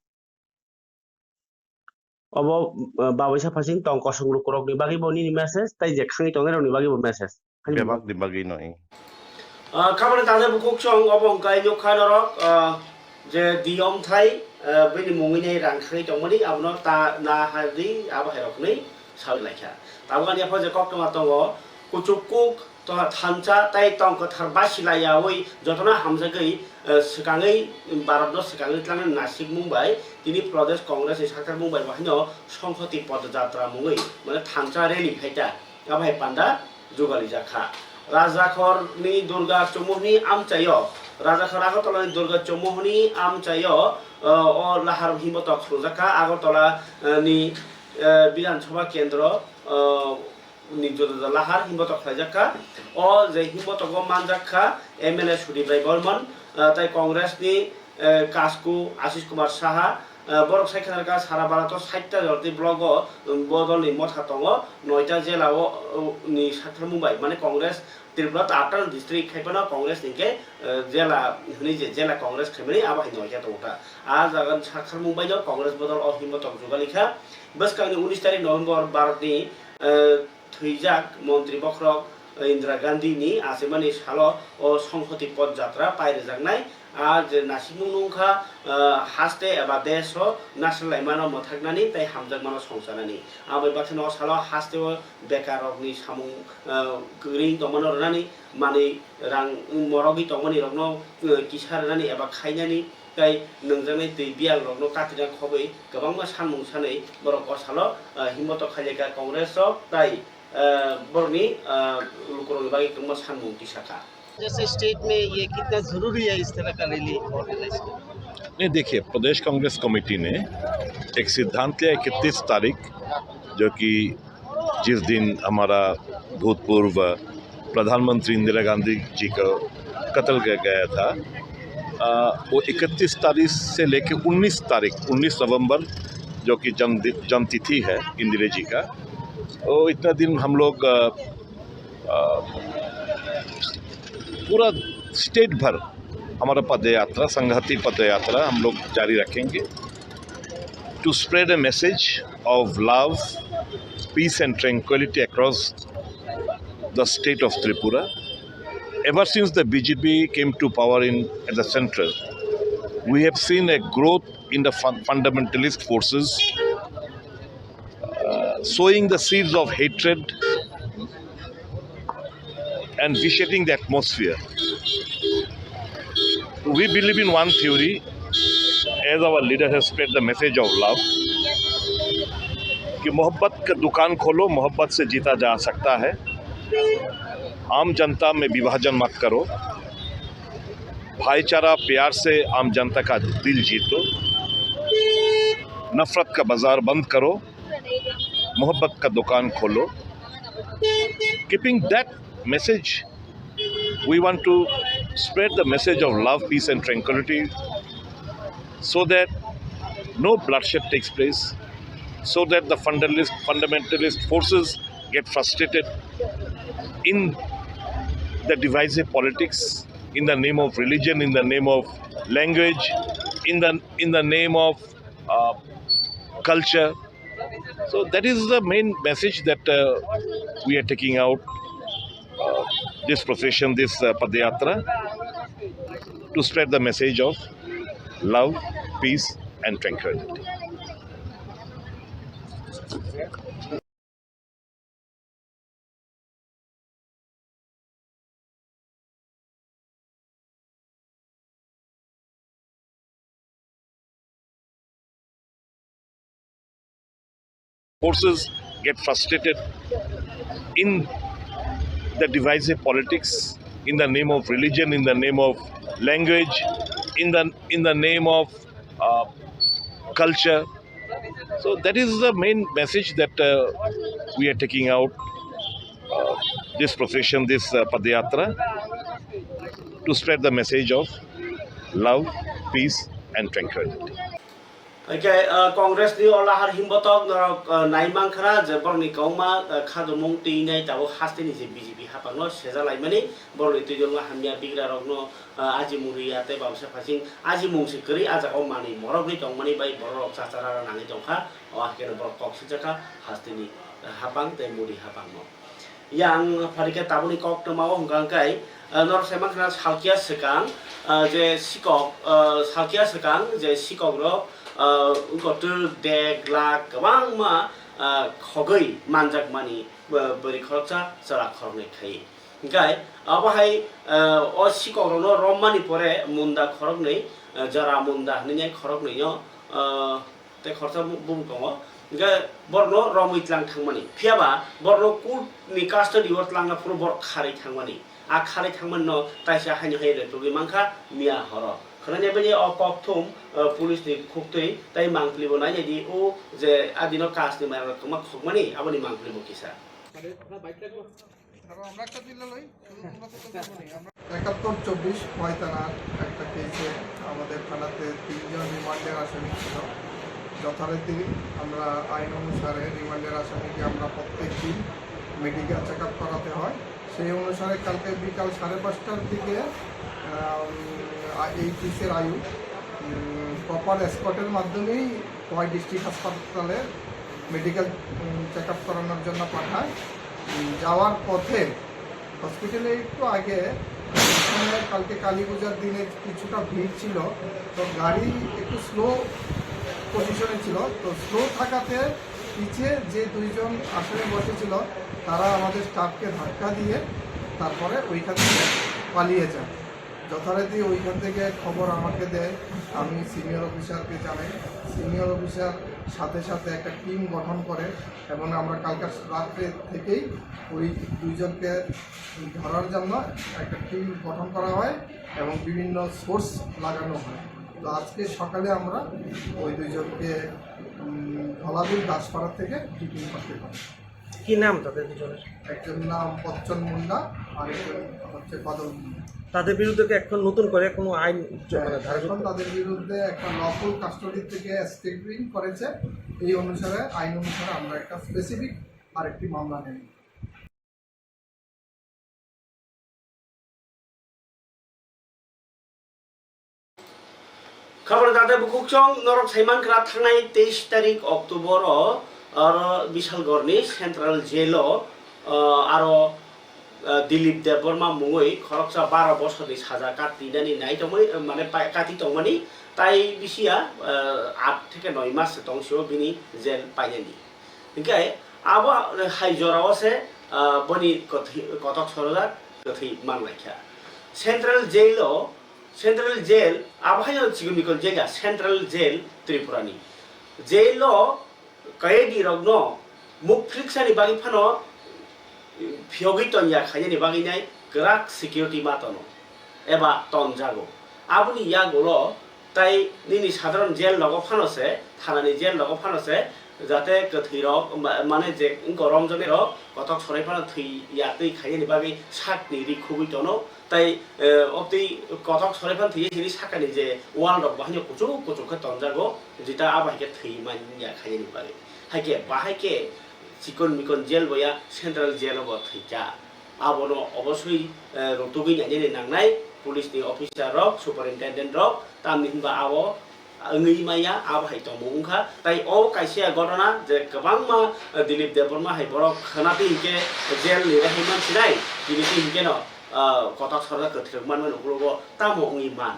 Obo, uh, babuisa phasing tong kosong lukurokni bagwibo nini message, tei je khangwi tongnai rokni bagwibo message. Bebakni bagwi no, eh. Ah, khamani tangsa bukhuk song obo hwnkhe nukha norok, ah, je Diyom thai, ah, bini mungwi nai rang khangwi tongmani, abono ta na hardi, abo hai rokni sawi laikha. Tabuk ani apha je koktwma tongo, kuchuk kuk, To thansa tei tong kwthar basi laiyaui jotono hamjagwi, eh, swkangwi Bharatno swkangwi tlangnani nasikmung bai tini Pradesh Congress ni sakharmung bai bo haino Songhoti Podjatra mungwi mane thansa rally khaita. Abo hai panda jugalijak kha. Rajakhorni Durga Chumuhni amchaio, Rajakhor Agartala ni Durga Chumuhni amchaio, eh, o lahar himbotok swngjak kha Agartala, eh, ni, eh, Bidhan Sabha Kendro, eh, ni juda juda lahar himbotok khlaijak kha. O je himbotogo manjak kha M L A Sudip Rai Barman, eh, tei Congress ni, eh, Kasku Ashish Kumar Saha, eh, borok sai khe narwkha sara Bharato sait ta jora tei blogo, um, bodol ni motha tongo, noita jela o, o, ni sakharmung bai, mane Congress Tripura ta atta district khai phano Congress ni khe, eh, jela hwnwi je jela Congress khaimani abo hai noita tongo ta. A jaga ni sakharmung bai no Congress bodol o himbotok jugali kha. Bwskang ni unis tarik November Bharat ni, eh, thwijak montri bokhorok Indira Gandhi ni achimani salo o Songhoti Pod Jatra pairijaknai. A je nasikmung nungkha, ah, haste eba desh o nasir laimano mwthaknani tei hamjakmano songchanani. Aboni bakheno o salo haste o bekar rokni samung, ah, kwrwi tongmano rwnani, manwi rang morogwi tongmani rokno, ah, kisa rwnani eba khainani tei nungjaknai twi biyal rokno katina khobwi kwbangma sanmung sanwi borok o salo, ah, himbotok khaijak kha Congress o tei, ah, borokni, ah, lukurokni bagwi kwbangma sanmung tisa kha. जैसे स्टेट में ये कितना जरूरी है इस तरह का rally organise करना? नहीं, देखिए, प्रदेश कांग्रेस कमेटी ने एक सिद्धांत लिया, इकतीस तारीख, जो कि जिस दिन हमारा भूतपूर्व प्रधानमंत्री इंदिरा गांधी जी को कत्ल किया गया था, अ, वो इकतीस तारीख से लेके उन्नीस तारीख, उन्नीस नवंबर, जो कि जन्म दि-, जन्म तिथि है इंदिरा जी का, वो इतना दिन हम लोग, अ, अ, पूरा स्टेट भर हमारा पदयात्रा, संघाती पदयात्रा हम लोग जारी रखेंगे। To spread a message of love, peace and tranquility across the state of Tripura. Ever since the B J P came to power in, at the central, we have seen a growth in the fun-, fundamentalist forces, uh, sowing the seeds of hatred and vitiating the atmosphere. We believe in one theory, as our leader has spread the message of love, कि मोहब्बत का दुकान खोलो, मोहब्बत से जीता जा सकता है। आम जनता में विभाजन मत करो, भाईचारा प्यार से आम जनता का दिल जीतो, नफरत का बाजार बंद करो, मोहब्बत का दुकान खोलो। Keeping that message, we want to spread the message of love, peace and tranquility, so that no bloodshed takes place, so that the fundamentalist, fundamentalist forces get frustrated in the divisive politics, in the name of religion, in the name of language, in the, in the name of, uh, culture. So that is the main message that, uh, we are taking out, uh, this procession, this, uh, Padayatra, to spread the message of love, peace and tranquility. Forces get frustrated in the divisive politics, in the name of religion, in the name of language, in the, in the name of, uh, culture. So that is the main message that, uh, we are taking out, uh, this procession, this, uh, Padayatra, to spread the message of love, peace and tranquility. Hingke, uh, Congress ni o lahar himbotok norok, uh, nai mankha na je borokni kwbangma, uh, khadumung twi nai tabuk hasteni je B J P hapangno sejalaimani, borokni twi dwlngma hamya bigrarokno, ah, ajimung riya tei bamsa phasing ajimung se kwrwi ah jagao manwi moroknwi tongmani bai bororok chachara nangwi tongkha. O hakhe borok kok sijak kha hasteni, ah, hapang tei Modi hapangno. Yang pharikhe tabukni koktwmao hwnkha hwnkhe, ah, norok sai mankha salkiya swkang, ah, je sikok, ah, salkiya swkang je sikokrok, ah, kotor dek lak kwbangma, ah, khogwi manjakmani, ah, bwrwi khoroksa chwla khoroknwi khai. Hingkhe abo hai, ah, o sikokrokno romani pore munda khoroknwi, ah, jora munda hinwi khoroknwino, ah, tei khoroksa bu-, bumung tongo. Hingkhe borokno romwi tlang thangmani. Phiyaba borokno court ni custody o tlangna phuru borok kharwi thangmani. A kharwi thangmani no taisa haino hai repugwi mankha miya horo. Khwnani bagwi o kokthum, ah, police ni khuktwi tei mangpili bo nainai di o je a dino kas ni mairok kwma khokmani aboni mangpili bo kisa. একাত্তর চব্বিশ পয়তানার একটা কেসে আমাদের থানাতে তিনজন রিমান্ডের আসামি ছিল। যথারীতি আমরা আইন অনুসারে রিমান্ডের আসামিকে আমরা প্রত্যেক দিন মেডিকেল চেক আপ করাতে হয়। সেই অনুসারে কালকে বিকাল সাড়ে পাঁচটার দিকে, আম, আ-, এই কেসের আয়ু, উম, প্রপার এসকর্টের মাধ্যমেই খোয়াই ডিস্ট্রিক্ট হাসপাতালে মেডিকেল, উম, চেক আপ করানোর জন্য পাঠায়। উম, যাওয়ার পথে হসপিটালে একটু আগে, এখানে কালকে কালী পূজার দিনে কিছুটা ভিড় ছিল, তো গাড়ি একটু স্লো পজিশনে ছিল, তো স্লো থাকাতে পিছে যে দুইজন আসামি বসেছিল, তারা আমাদের স্টাফকে ধাক্কা দিয়ে তারপরে ওইখান থেকে পালিয়ে যায়। যথারীতি ওইখান থেকে খবর আমাকে দেয়, আমি সিনিয়র অফিসারকে জানাই। সিনিয়র অফিসার সাথে সাথে একটা টিম গঠন করে এবং আমরা কালকে রাত্রে থেকেই ওই দুইজনকে ধরার জন্য একটা টিম গঠন করা হয় এবং বিভিন্ন সোর্স লাগানো হয়। তো আজকে সকালে আমরা ওই দুইজনকে, উম, ধলাবিল দাসপাড়া থেকে ডিটেইন করতে পারি। কি নাম তাদের দুজনের? একজন নাম বচ্চন মুন্ডা, আরেকজন হচ্ছে বাদল মুন্ডা। তাদের বিরুদ্ধে কি এখন নতুন করে কোনো আইন জ-, হ্যাঁ, মানে, ধারা এখন করতে? তাদের বিরুদ্ধে একটা লফুল কাস্টডি থেকে এসকেপিং করেছে, এই অনুসারে, আইন অনুসারে আমরা একটা স্পেসিফিক আরেকটি মামলা নেব। Khobor date bukuchong norok saiman kra thangnai teis tarik October o aro Bishalgorni Central Jail o, ah, aro, ah, Dilip Debbarma mungwi khoroksa baro bosorni saja katinani nai tongmani, mane pa-, kati tongmani tai bisiya, ah, aat theke noi mas se tong sio bini jail painani. Hinkhe abo hai jorao se, ah, boni kothwi-, kotok sorojak kwthwi manlaikha. Central Jail o, Central Jail, abo haino chikon mikon jail ya, Central Jail Tripura ni. Jail o kaidi rokno muk phriksani bagwi phano phiyogwi tongya khainani bagwi nai kwrak security ma tono eba tonjago. Aboni yagulo tai nini sadharon jail logo phano se, thanani jail logo phano se, jate kwthwi rok ma-, mane je wngko romjaknai rok kothok sorai phano thwi ya twi khainani bagwi sakni ri khugwi tono. Tai, eh, obtwi kothok sorai phano thwi ya sini sakani je wall rok bo haino kuchuk kuchuk khe tonjago, jeta abo hai khe thwi man ya khainani bagwi. Hai khe bahai khe chikon mikon jail bo ya Central Jail o bo thwi kha. Abono oboswi, eh, rutugwi nainani nangnai police ni officer rok, superintendent rok, tamni hinba abo wngwi maya, abo hai tongmung wngkha. Tai o kaisa ghotona je kwbangma, eh, Dilip Debbarma hai borok khwnatwi hinkhe jail ni rehai mansinai, tini twi hinkhe no, ah, kotak sorda kwthwirok manmani ukologo tamo wngwi man.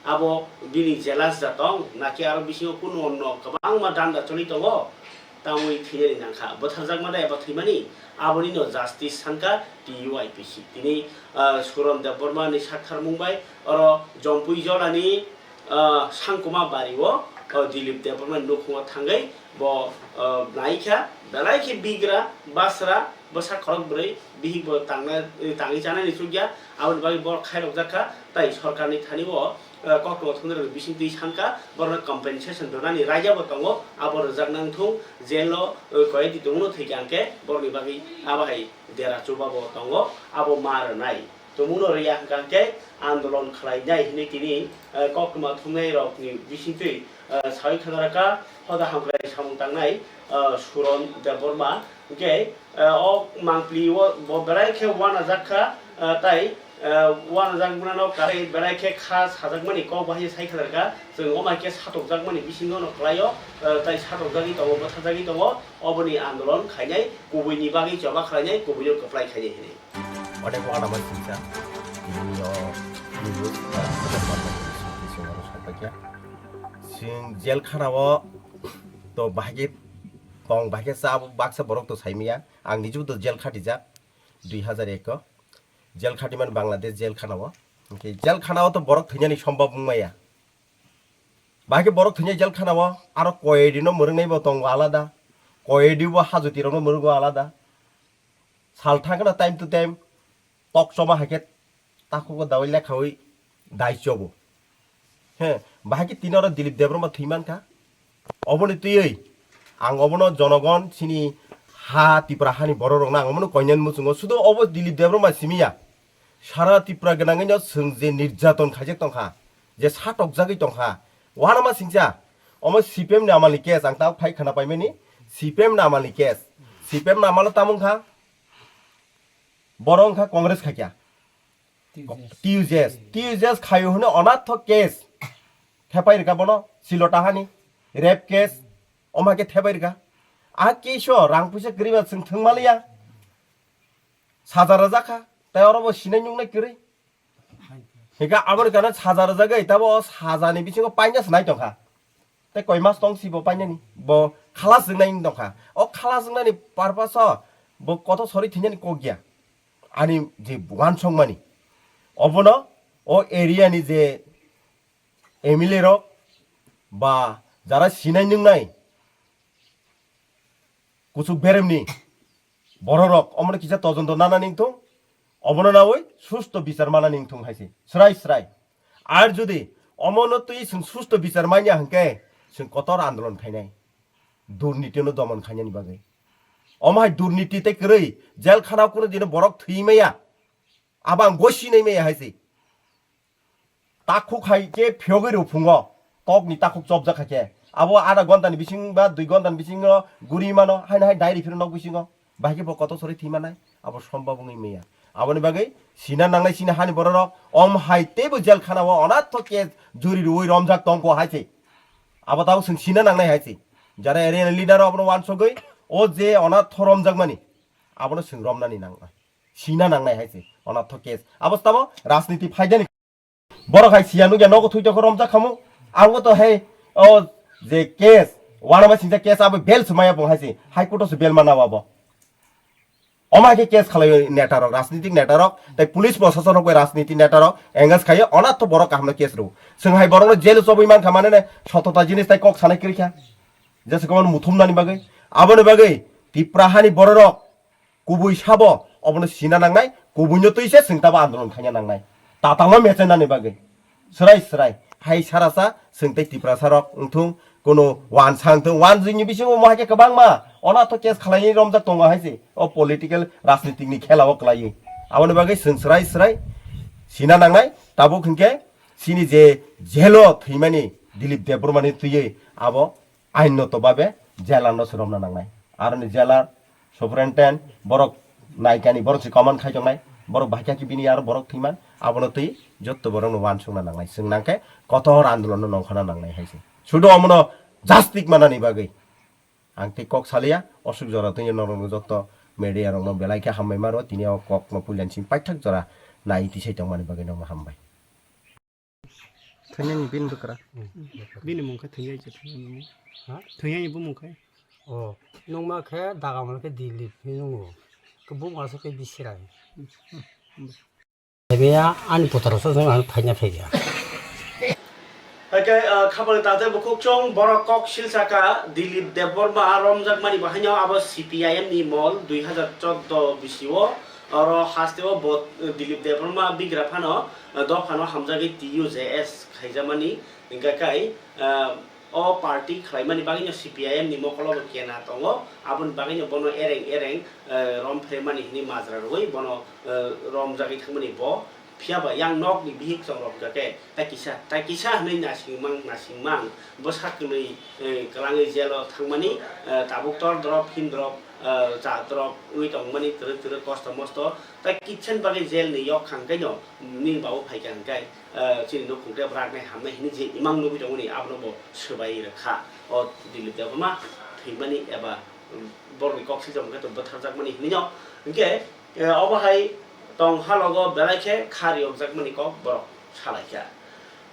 Abo bini jealous da tong, naki aro bisingo kunu onno kwbangma danda choli tongo, tamwi thwinani nangkha. Bwtharjakma da eba thwimani, abonino justice sankha T U I P C. Tini, ah, Suron Debbarma ni saktharmung bai oro Jompui Jolani, ah, Sangkuma Bari o, ah, Dilip Debbarma ni nukhungo thangwi bo, ah, naikha, belai khe bigra, basra, bwsa khorok bwrwi, bihik bo tangna, tangwi chanani chukya, aboni bagwi borok khairokjak kha, tai sorkarni thani o, eh, koktwma thumnarokni bisingtwi sankha, borokno compensation rwnani raida bo tongo, abo rwjak nang thung, jail o, eh, koyadi tongno thwikha hwnkhe, borokni bagwi abo hai dera chuba bo tongo, abo ma rwnai. Tumungno rwya hwnkha hwnkhe andolon khlainai hinwi tini, eh, koktwma thumnairokni bisingtwi, eh, sawi khna rwkha, hoda hamkrai samung tangnai, eh, Suron Debbarma. Hwnkhe, eh, o mangpili o bo berai khe uanajak kha, eh, tai, eh, uanajak mwnano karwi berai khe kha sajakmani kok bahai sai khalar kha. Chwng o mai khe satokjakmani bisingo no kwlaio, eh, tai satokjagwi tongo, bwtharjagwi tongo. Oboni andolon khainai, kubuini bagwi choba khlainai, kubuino kwplai khainai hinwi. Onek wala bai singsa, tini o news ba khobor manmani bisingtwi chwng oro sapaikha. Chwng jail khana o to bahai khe tong, bahai khe cha, baksa borok to saimaya. Ang nijebo to jail khatijak dui hazar ek o. Jel khatiman Bangladesh jel khana o. Hwnkhe jel khana o to borok thwinani sombab wngmaya. Bahai khe borok thwinai jel khana o aro koyedi no mwrwngnai bo tongo alada. Koyedi bo hajoti rok no mwrwngo alada. Sal thangkhana time to time tok choma hai khe takhugo dawai lekhawi dai chobo. He, bahai khe tini oro Dilip Debbarma thwi mankha. Oboni twiwi ang obono jonogon chini ha Tipra hani borok rokno ang obono koinani muchungo sudo obo Dilip Debbarma simiya. Sara Tipra gwnangwino chwng je nirjaton khaijak tongkha, je satokjagwi tongkha, uanama singcha, omo C P M ni amalni case ang tabuk phai khwna paimani, C P M ni amalni case, C P M ni amalo tamo wngkha, borok wngkha Congress khaikya. T U J S. T U J S. T U J S khaio hwnwi onatho case thepai rwkha bono, Silota hani rape case, omo hai khe thepai rwkha. A case o rang puisa kwrwi ba chwng thwng maliya. Saja rwjak kha, tei oro bo sinai nuknai kwrwi. Hingkhe aboni kana saja rwjagwi, tabo o sajani bisingo paina se nai tongkha. Tei koi mas tong si bo painani, bo khalas wngnai wng tongkha. O khalas wngnani purpose o bo kotor sori thwinani kok ya. Ani je uansukmani, obono o area ni je M L A rok ba jara sinai nungnai kuchuk beremni bororok omono kisa todonto nana ningthung, omono nawi susto bichar mana ningthung hai se, srai srai. Ar jodi omono twi chwng susto bichar manya hwnkhe chwng kotor andolon khainai, durnitino domon khainani bagwi. Omo hai durniti tei kwrwi jel khana kunu dino borok thwi maya, abo ang gosi nai maya hai se. Takhuk hai khe phiyogwi rw phungo, tokni takhuk chopjak hai khe. Abo adha ghonta ni bising ba dui ghonta ni bisingo guri mano, haino hai diary phiro nok bisingo. Bahai khe bo kotor sori thwi manai, abo sombab wngwi maya. Aboni bagwi sina nangnai chini hani bororok, om hai teibo jel khana o onatho case juri rwui romjak tongkho hai se. Abo tabuk chwng sina nangnai hai se. Jara area ni leader rok abono uansugwi o je onatho romjakmani, abono chwng romnani nangnai. Sina nangnai hai se onatho case. Abo se tamo rajniti phaidani. Borok hai siya nukya nogo thwi tokho romjak khamu. Abo to hai o je case, uanama singcha case abo bail se maya bo hai se. High Court o se bail mana abo. Omo hai khe case khalai netarok, rajnitik netarok, tei police prosasonrok bai rajniti netarok engage khai onatho borok kahamno case rw. Chwng hai borokno jail o chobwi mankha manene sotota jinis tei kok sanai kwrwikha. Jesa kwbangma muthumnani bagwi. Aboni bagwi Tipra hani bororok kubui sabo obono sina nangnai, kubuino twi se chwng tabo andolon khaina nangnai. Tatangma mechenani bagwi. Srai srai. Hai sarasa chwng tei Tiprasarok wngthung, kuno uansa wngthung. Uansingni bisingo omo hai khe kwbangma onatho case khwlainai romjak tongo hai se. O political rajnitikni khela o kwlaiwi. Aboni bagwi chwng srai srai sina nangnai. Tabuk hinkhe chini je jail o thwimani Dilip Debbarmani twiwi abo ainoto babe jailer no se romna nangnai. Aroni jailer, superintendent, borok naikani, borok se command khai tongnai, borok bahai khe bini aro borok thwiman, abono twi jotto borokno uansukna nangnai. Chwng nangkhe kotor andolon no nongkhorna nangnai hai se. Sudo omono justice manani bagwi ang tei kok saliya, osuk jora twi norokno jotto media rokno belai khe hambai maro, tini o kokno puilani simi paithak jora nai tisai tongmani bagwi nokno hambai. Thwinani bini bwkra. Bini mung khe thwinai se, thwinani mung. Ha? Thwinani bumung khe. O, nungma khe dagamani khe Dilip hinwi nungo. Khe bumung asa khe Bisirai. Ebe ya ani putra so jeng ano thaina phaiya. Hake, ah, khabari tate bukhuk chong borok kok silsaka Dilip Debbarma romjakmani bahaino abo C P I M ni mol dui hazar chordo bisio oro hasteo bo, eh, Dilip Debbarma bigra phano, eh, dophano hamjagwi T U J S khaijamani hingka kai, ah, o party khlaimani bagwino C P I M ni mokolo bo kena tongo, aboni bagwino bono ereng ereng, eh, rom phremani hwnwi majra rwui bono, eh, romjagwi thangmani bo. Phiya ba yang nok ni bihik chong rok hingka khe tai kisa, tai kisa hwnwi nasingmang, nasingmang bwsa kwnwi, eh, kwlangwi jail o thangmani, eh, tabuk tor drop, phin drop, eh, cha drop wngwi tongmani twrwk twrwk kosto mosto tai kitchen bagwi jail ni yok khang khe no nini babu phaikha hwnkhe, eh, chini nukhung tei bwraknai hamnai hwnwi je imang nugwi tongmani abono bo swbai rwkha. O Dilip Debbarma thwimani eba, mm, borokni kok silchomani khe to bwtharjakmani hwnwi no. Hwnkhe, eh, obo hai tong halogo belai khe kha riyokjakmani kok borok salaikha.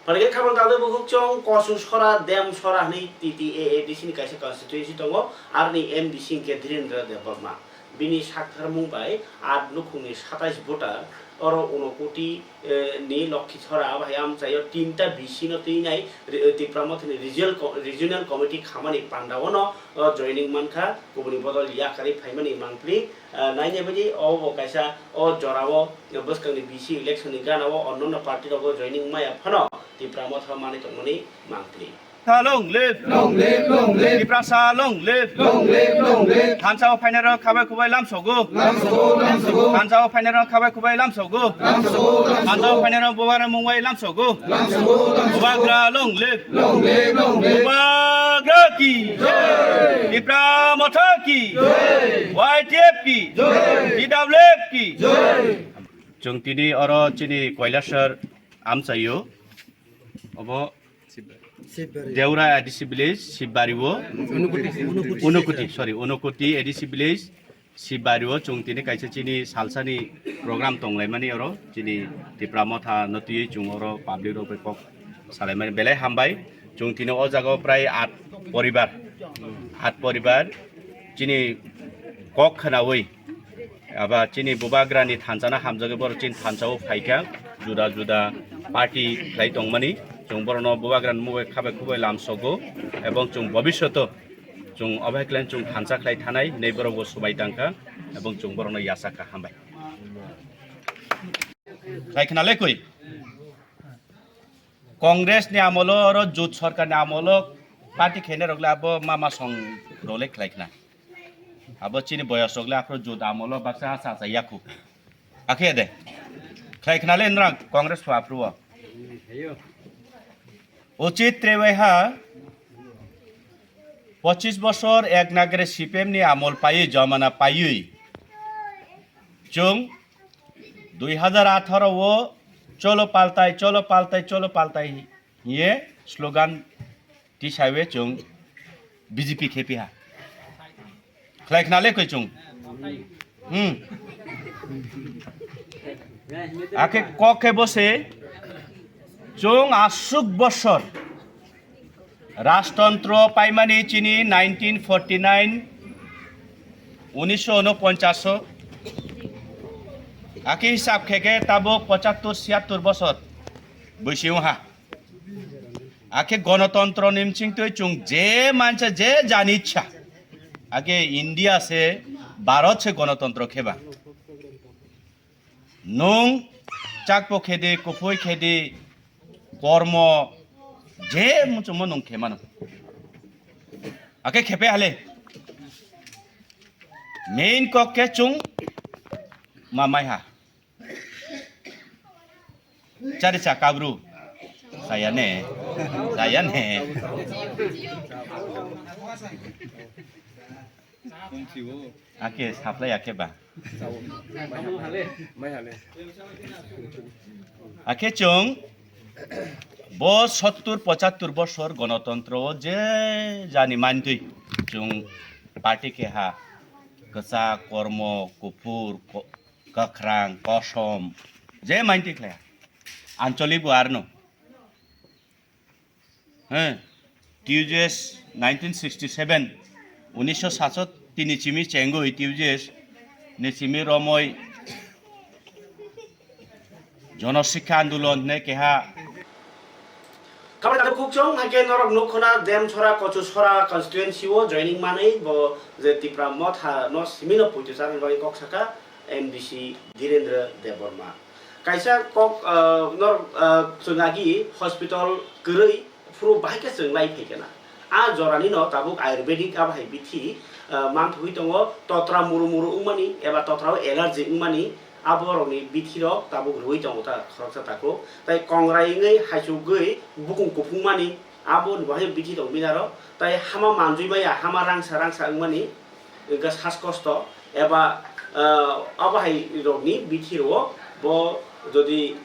Phaikhe khabang tangwi bukhuk chong Kosu Sora, Dem Sora hwnwi T T A A D C ni kaisa constituency tongo, aroni M D C hwnkhe Dhirendra Debbarma. Bini saktharmung bai at nukhungni satais voter oro Unokoti, eh, ni Lokhi Chhora, abo hai amchaio tinta B C no twi nai, re-, Tipra Motha ni regional co-, regional committee khamani panda o no, o joining mankha, kubuni bodol yakarwi phaimani mangpili, eh, nainai bagwi o bo kaisa o jorao bwskangni B C election ni gana o onnono party rogo joining maya phano Tipra Motha manwi tongmani mangpili. Long live! Long live, long live. Tiprasa long live! Long live, long live. Thansa o phainai rok khabai khubai lamsogo. Lamsogo, lamsogo. Thansa o phainai rok khabai khubai lamsogo. Lamsogo, lamsogo. Thansa o phainai rok bubagra mungbai lamsogo. Lamsogo, lamsogo. Bubagra long live! Long live, long live. Bubagra ki jai. Tipra Motha ki jai. Y T F ki jai. T W F ki jai. Chwng tini oro chini Kailasor amchaio. Obo Deura A D C village, Sibari o. Unokoti, sorry, Unokoti A D C village, Sibari o chwng tini kaisa chini salsani program tonglaimani oro. Chini Tipra Motha no twiwi chwng oro public rok bai kok salaimani belai hambai. Chwng tini o jaga o prai at poribar, at poribar chini kok khwnawi aba chini bubagrani thansa no hamjagwi borok chini thansa o phaikha, juda juda party khlai tongmani. Chwng borokno bubagrani mungwi khabai khubai lamsogo, ebong chwng bobishoto chwng obo hai khlai chwng thansa khlai thanai hinwi borokbo swbai tangkha, ebong chwng borokno yachakha. Hambai. Khlai khna le kwi? Congress ni amolo oro jut sarkar ni amolo party khainai rok le abo mama song rok le khlai khna. Abo chini boyos rok le aphuru jut amolo baksa acha acha yaku. Akhe de. Khlai khna le nrang Congress pho aphuru o. Uchit tre waiha pochis bosor ek nagre C P M ni amol paiwi, jomana paiwi. Chwng dui hazar atharo o cholo paltai, cholo paltai, cholo paltai hiye slogan tisaiwi chwng B J P khe piha. Khlai khna le koi chwng. Hmm. Akhe kok khe bo se chwng aswk bosor rajtantro paimani chini nineteen forty nine, unisho unoponchas o. Akhe hisab khe khe tabuk pochattor siyattor bosor bwsio ha. Akhe gonotontro ni mchingtwi chwng je mansa je jani ichha. Akhe India se, Bharat se gonotontro kheba. Nwng chakpo khedi, kuphoi khedi, kormo je muchungmo nwng khe mano. Akhe khepe hale. Main kok khe chwng ma mai ha. Chari cha kabru. Saya ne. Saya ne. Ake supply ake ba. Akhe chwng bo sottur pochattor bosor gonotontro o je jani mantwi chwng party keha kwchak, kormo, kuphur, ko-, kwkhrang, kosom, je mainti khlai. Anchalik bo arno. He, T U J S nineteen sixty seven, unisho satsot tini chimi chengoi T U J S ni chimi romoi Jono Sikha Andolon ne keha. Kamai takhuk chwng, hakhe norok nukho na Demchora, Kochusora constituency o joining manwi bo je Tipra Motha no simi no puitu charni bagwi kok saka M D C Dhirendra Debbarma. Kaisa kok, ah, norok, ah, chwng agi hospital kwrwi phuru bahai khe chwng lai phai khe na. A jorani no tabuk ayurvedic abo hai bithi, ah, manthogwi tongo, totra muru muru wngmani eba totra o allergy wngmani, abo rokni bithi rok tabuk rwui tongo ta khoroksa takhuk. Tai kongrai wngwi haichukgwi bukung kuphung mani, abo ni bahai bithi rok bini aro. Tai hama manjui maya, hama rangsa rangsa wngmani, wngkha saskosto eba, ah, abo hai rokni bithi rwo bo jodi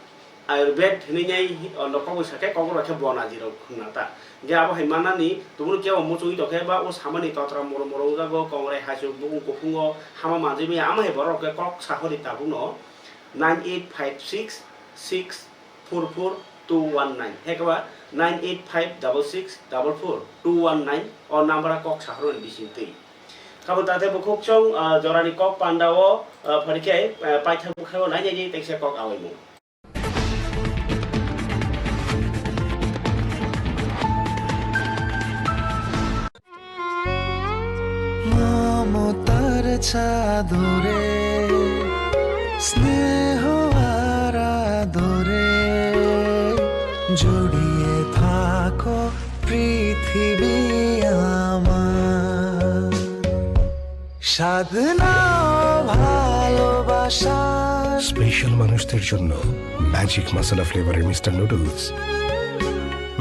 Ayurved hinwi nai, oh, no kok bai sakhe kok rok khe bonaji rok hwnna ta. Ge abo hai manani tubunu kebo muchungwi tongkhe ba o samani totra moro moro wngjago, kongrai haichuk bukung kuphungo hama manjwi maya, ama hai borok rok khe kok sahori tabukno nine eight five six six four four two one nine, hekhe ba nine eight five double six double four two one nine o number o kok sahoroni bisingtwi. Kabo tate bukhuk chwng, ah, jorani kok pandao, ah, phari khe, ah, paithak bwkhago nai nai teisa kok awaimung. মমতার চাদরে স্নেহ আর আদরে জড়িয়ে থাকো পৃথিবী আমার। সাধনা ভালোবাসা। স্পেশাল মানুষদের জন্য ম্যাজিক মশলা ফ্লেভারের মিস্টার নুডলস।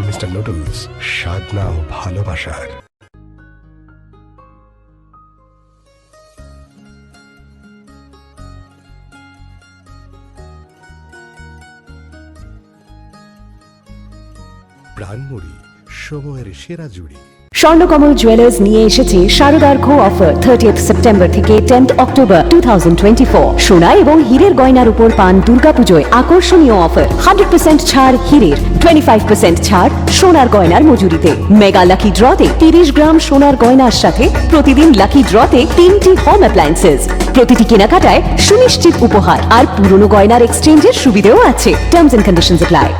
মিস্টার নুডলস, স্বাদ নাও ভালোবাসার। প্রাণমুড়ি, সময়ের সেরা জুড়ি। স্বর্ণকমল জুয়েলার্স নিয়ে এসেছে শারদার্ঘ অফার, থার্টিয়েথ সেপ্টেম্বর থেকে tenth October two thousand twenty four. সোনা এবং হীরের গয়নার উপর পান দুর্গাপুজোয় আকর্ষণীয় অফার, হান্ড্রেড পার্সেন্ট ছাড় হীরের, টোয়েন্টি ফাইভ পার্সেন্ট ছাড় সোনার গয়নার মজুরিতে। মেগা লাকি ড্রতে তিরিশ গ্রাম সোনার গয়নার সাথে প্রতিদিন লাকি ড্রতে তিনটি হোম অ্যাপ্লায়েন্সেস। প্রতিটি কেনাকাটায় সুনিশ্চিত উপহার আর পুরনো গয়নার এক্সচেঞ্জের সুবিধেও আছে। Terms and conditions apply.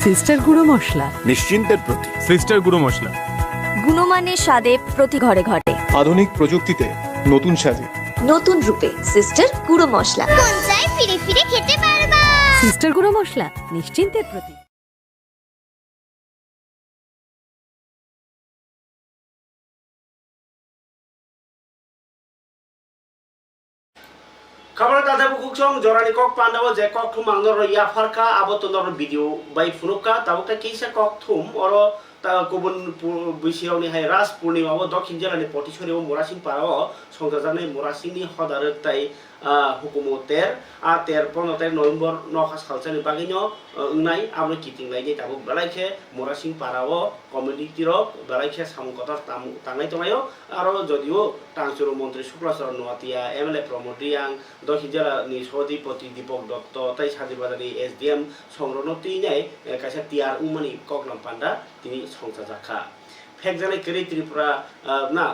Sister গুঁড়ো মশলা। নিশ্চিন্তের প্রতীক। সিস্টার গুঁড়ো মশলা। গুণমানের স্বাদে প্রতি ঘরে ঘরে। আধুনিক প্রযুক্তিতে নতুন সাজে। নতুন রূপে সিস্টার গুঁড়ো মশলা। মন চায় ফিরে ফিরে খেতে পারবা। সিস্টার গুঁড়ো মশলা, নিশ্চিন্তের প্রতীক। Khaboro tate bukhuk chwng jorani kok pandao je kok thum ang norok yapharkha, abo to norok video bai phunukha, tabuk khe kisa kok thum oro ta kubun pu-, bwsirokni hai Ras Purnima o Dokhin jilani Potisori o Murasing para o songchajaknai Murasingni hoda rwk tai, ah, hukumu ter, a ter pono tai November nokha salsani bagwino, ah, wngnai, abono kiting lainai tabuk belai khe Murasing para o community rok belai khe samung kotor tam-, tangnai tonglaio, aro jodio Tangchuru montri Sukla Charan Noatia, M L A Pramod Reang, Dokhin jilani Sodipoti Dipak Dotto tei Sajir Bazarni S D M songrokno twinai, eh, kaisa tiyar wngmani koklam panda tini songchajakha. Phekjaknai kwrwi Tripura, ah, na,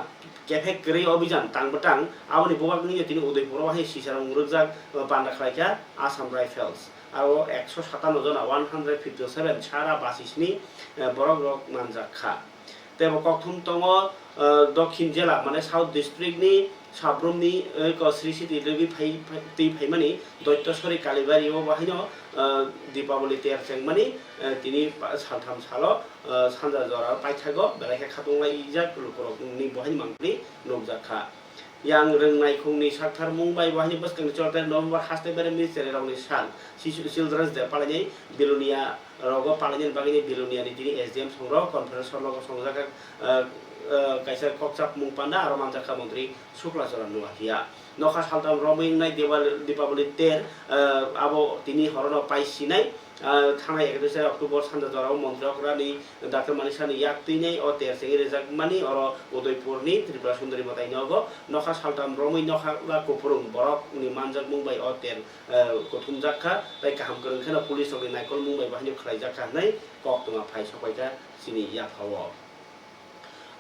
kephek kwrwi obijan tang bwtang, aboni bubak wngya tini Udaipuro hai sisarok mwrwkjak, ah, panda khlaikha Assam Rifles. Aro ekso satanno jona, one hundred fifty seven sara basi sni, eh, borok rok manjak kha. Tei bo kokthum tongo, eh, Dokhin jela, mane South District ni Sabrumni, eh, ko Sri Siti Devi phai, phai, twi phaimani Doittaswari Kalibari o bo haino, eh, Dipaboli ter chengmani, eh, tini pa-, saltham salo, eh, sanja jora paithago belai khe khatung lai ijak lukurokni bo haino mangpili nukjak kha. Yang Rwngnaikungni saktharmung bai bo haino bwskangni chortai November haste bere mil chererokni sal, Shisu Children's Day palainai Belonia rogo palainani bagwino Beloniani tini S D M songrok conference hall o songjakha, ah, ah, kaisa kokchapmung panda aro manjakha montri Sukla Charan Noatia. Nokha saltam romwi wngnai Debal-, Dipaboli ter, ah, abo tini horono pai sinai. Ah, thanai ekatris October sanja jorao montri okrani Doctor Manisani yak twinai o ter chengwi rwjakmani oro Udaipurni Tripura Sundari mwtai nogo. Nokha saltam romwi nokha la kuphrung borokni manjakmung bai o ter, eh, kuthumjak kha, tei kaham kwrwng kheno police rokni naikolmung bai bo haino khlaijak kha hwnwi koktwma phai sokpaikha chini yaphao.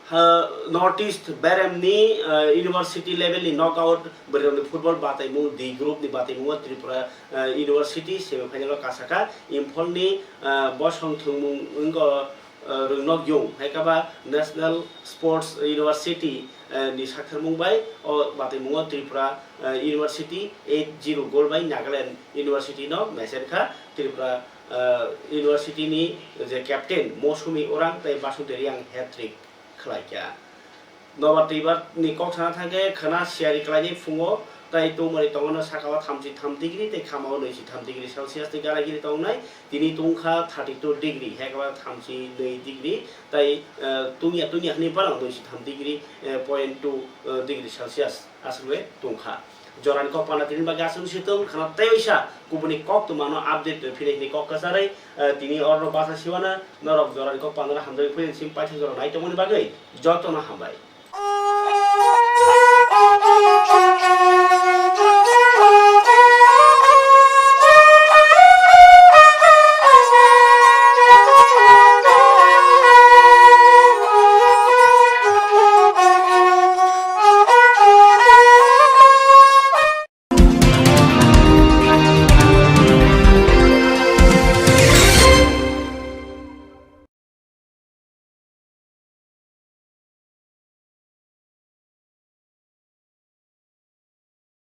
Ha, North East beremni, eh, university level ni knockout bwrwirokni football bataimung D group ni bataimungo Tripura, eh, University semi final o kasakha. Imphal ni, eh, bosong thwngmung wngkha, eh, Rwngnokyung, hai khe ba National Sports University, eh, ni saktharmung bai o bataimungo Tripura, eh, University eight zero goal bai Nagaland University no mechen kha. Tripura, eh, University ni je captain Mosumi Orang tei Basunti Reang hat-trick khlai kha. Nobar twibar ni kok sana thang khe khwna siyari klainai phungo tei tungmani tongo no saka o thamchi tham degree tei khama o nui si tham degree Celsius ni gana giri tongnai, tini tungkha thirty two degree, hekma thamchi nui degree tei, eh, tungya tungya hwnwi phano nui si tham degree, eh, point two, eh, degree Celsius aswk le tungkha. Jorani kok panda tini bagwi aswk si tong khwna tei waisa kubuni koktwma no update twi philai hwnwi kok kwcharwi, eh, tini oro basa siwana norok jorani kok panda no hamjagwi philai sim paithak jora nai tongmani bagwi jotono hambai.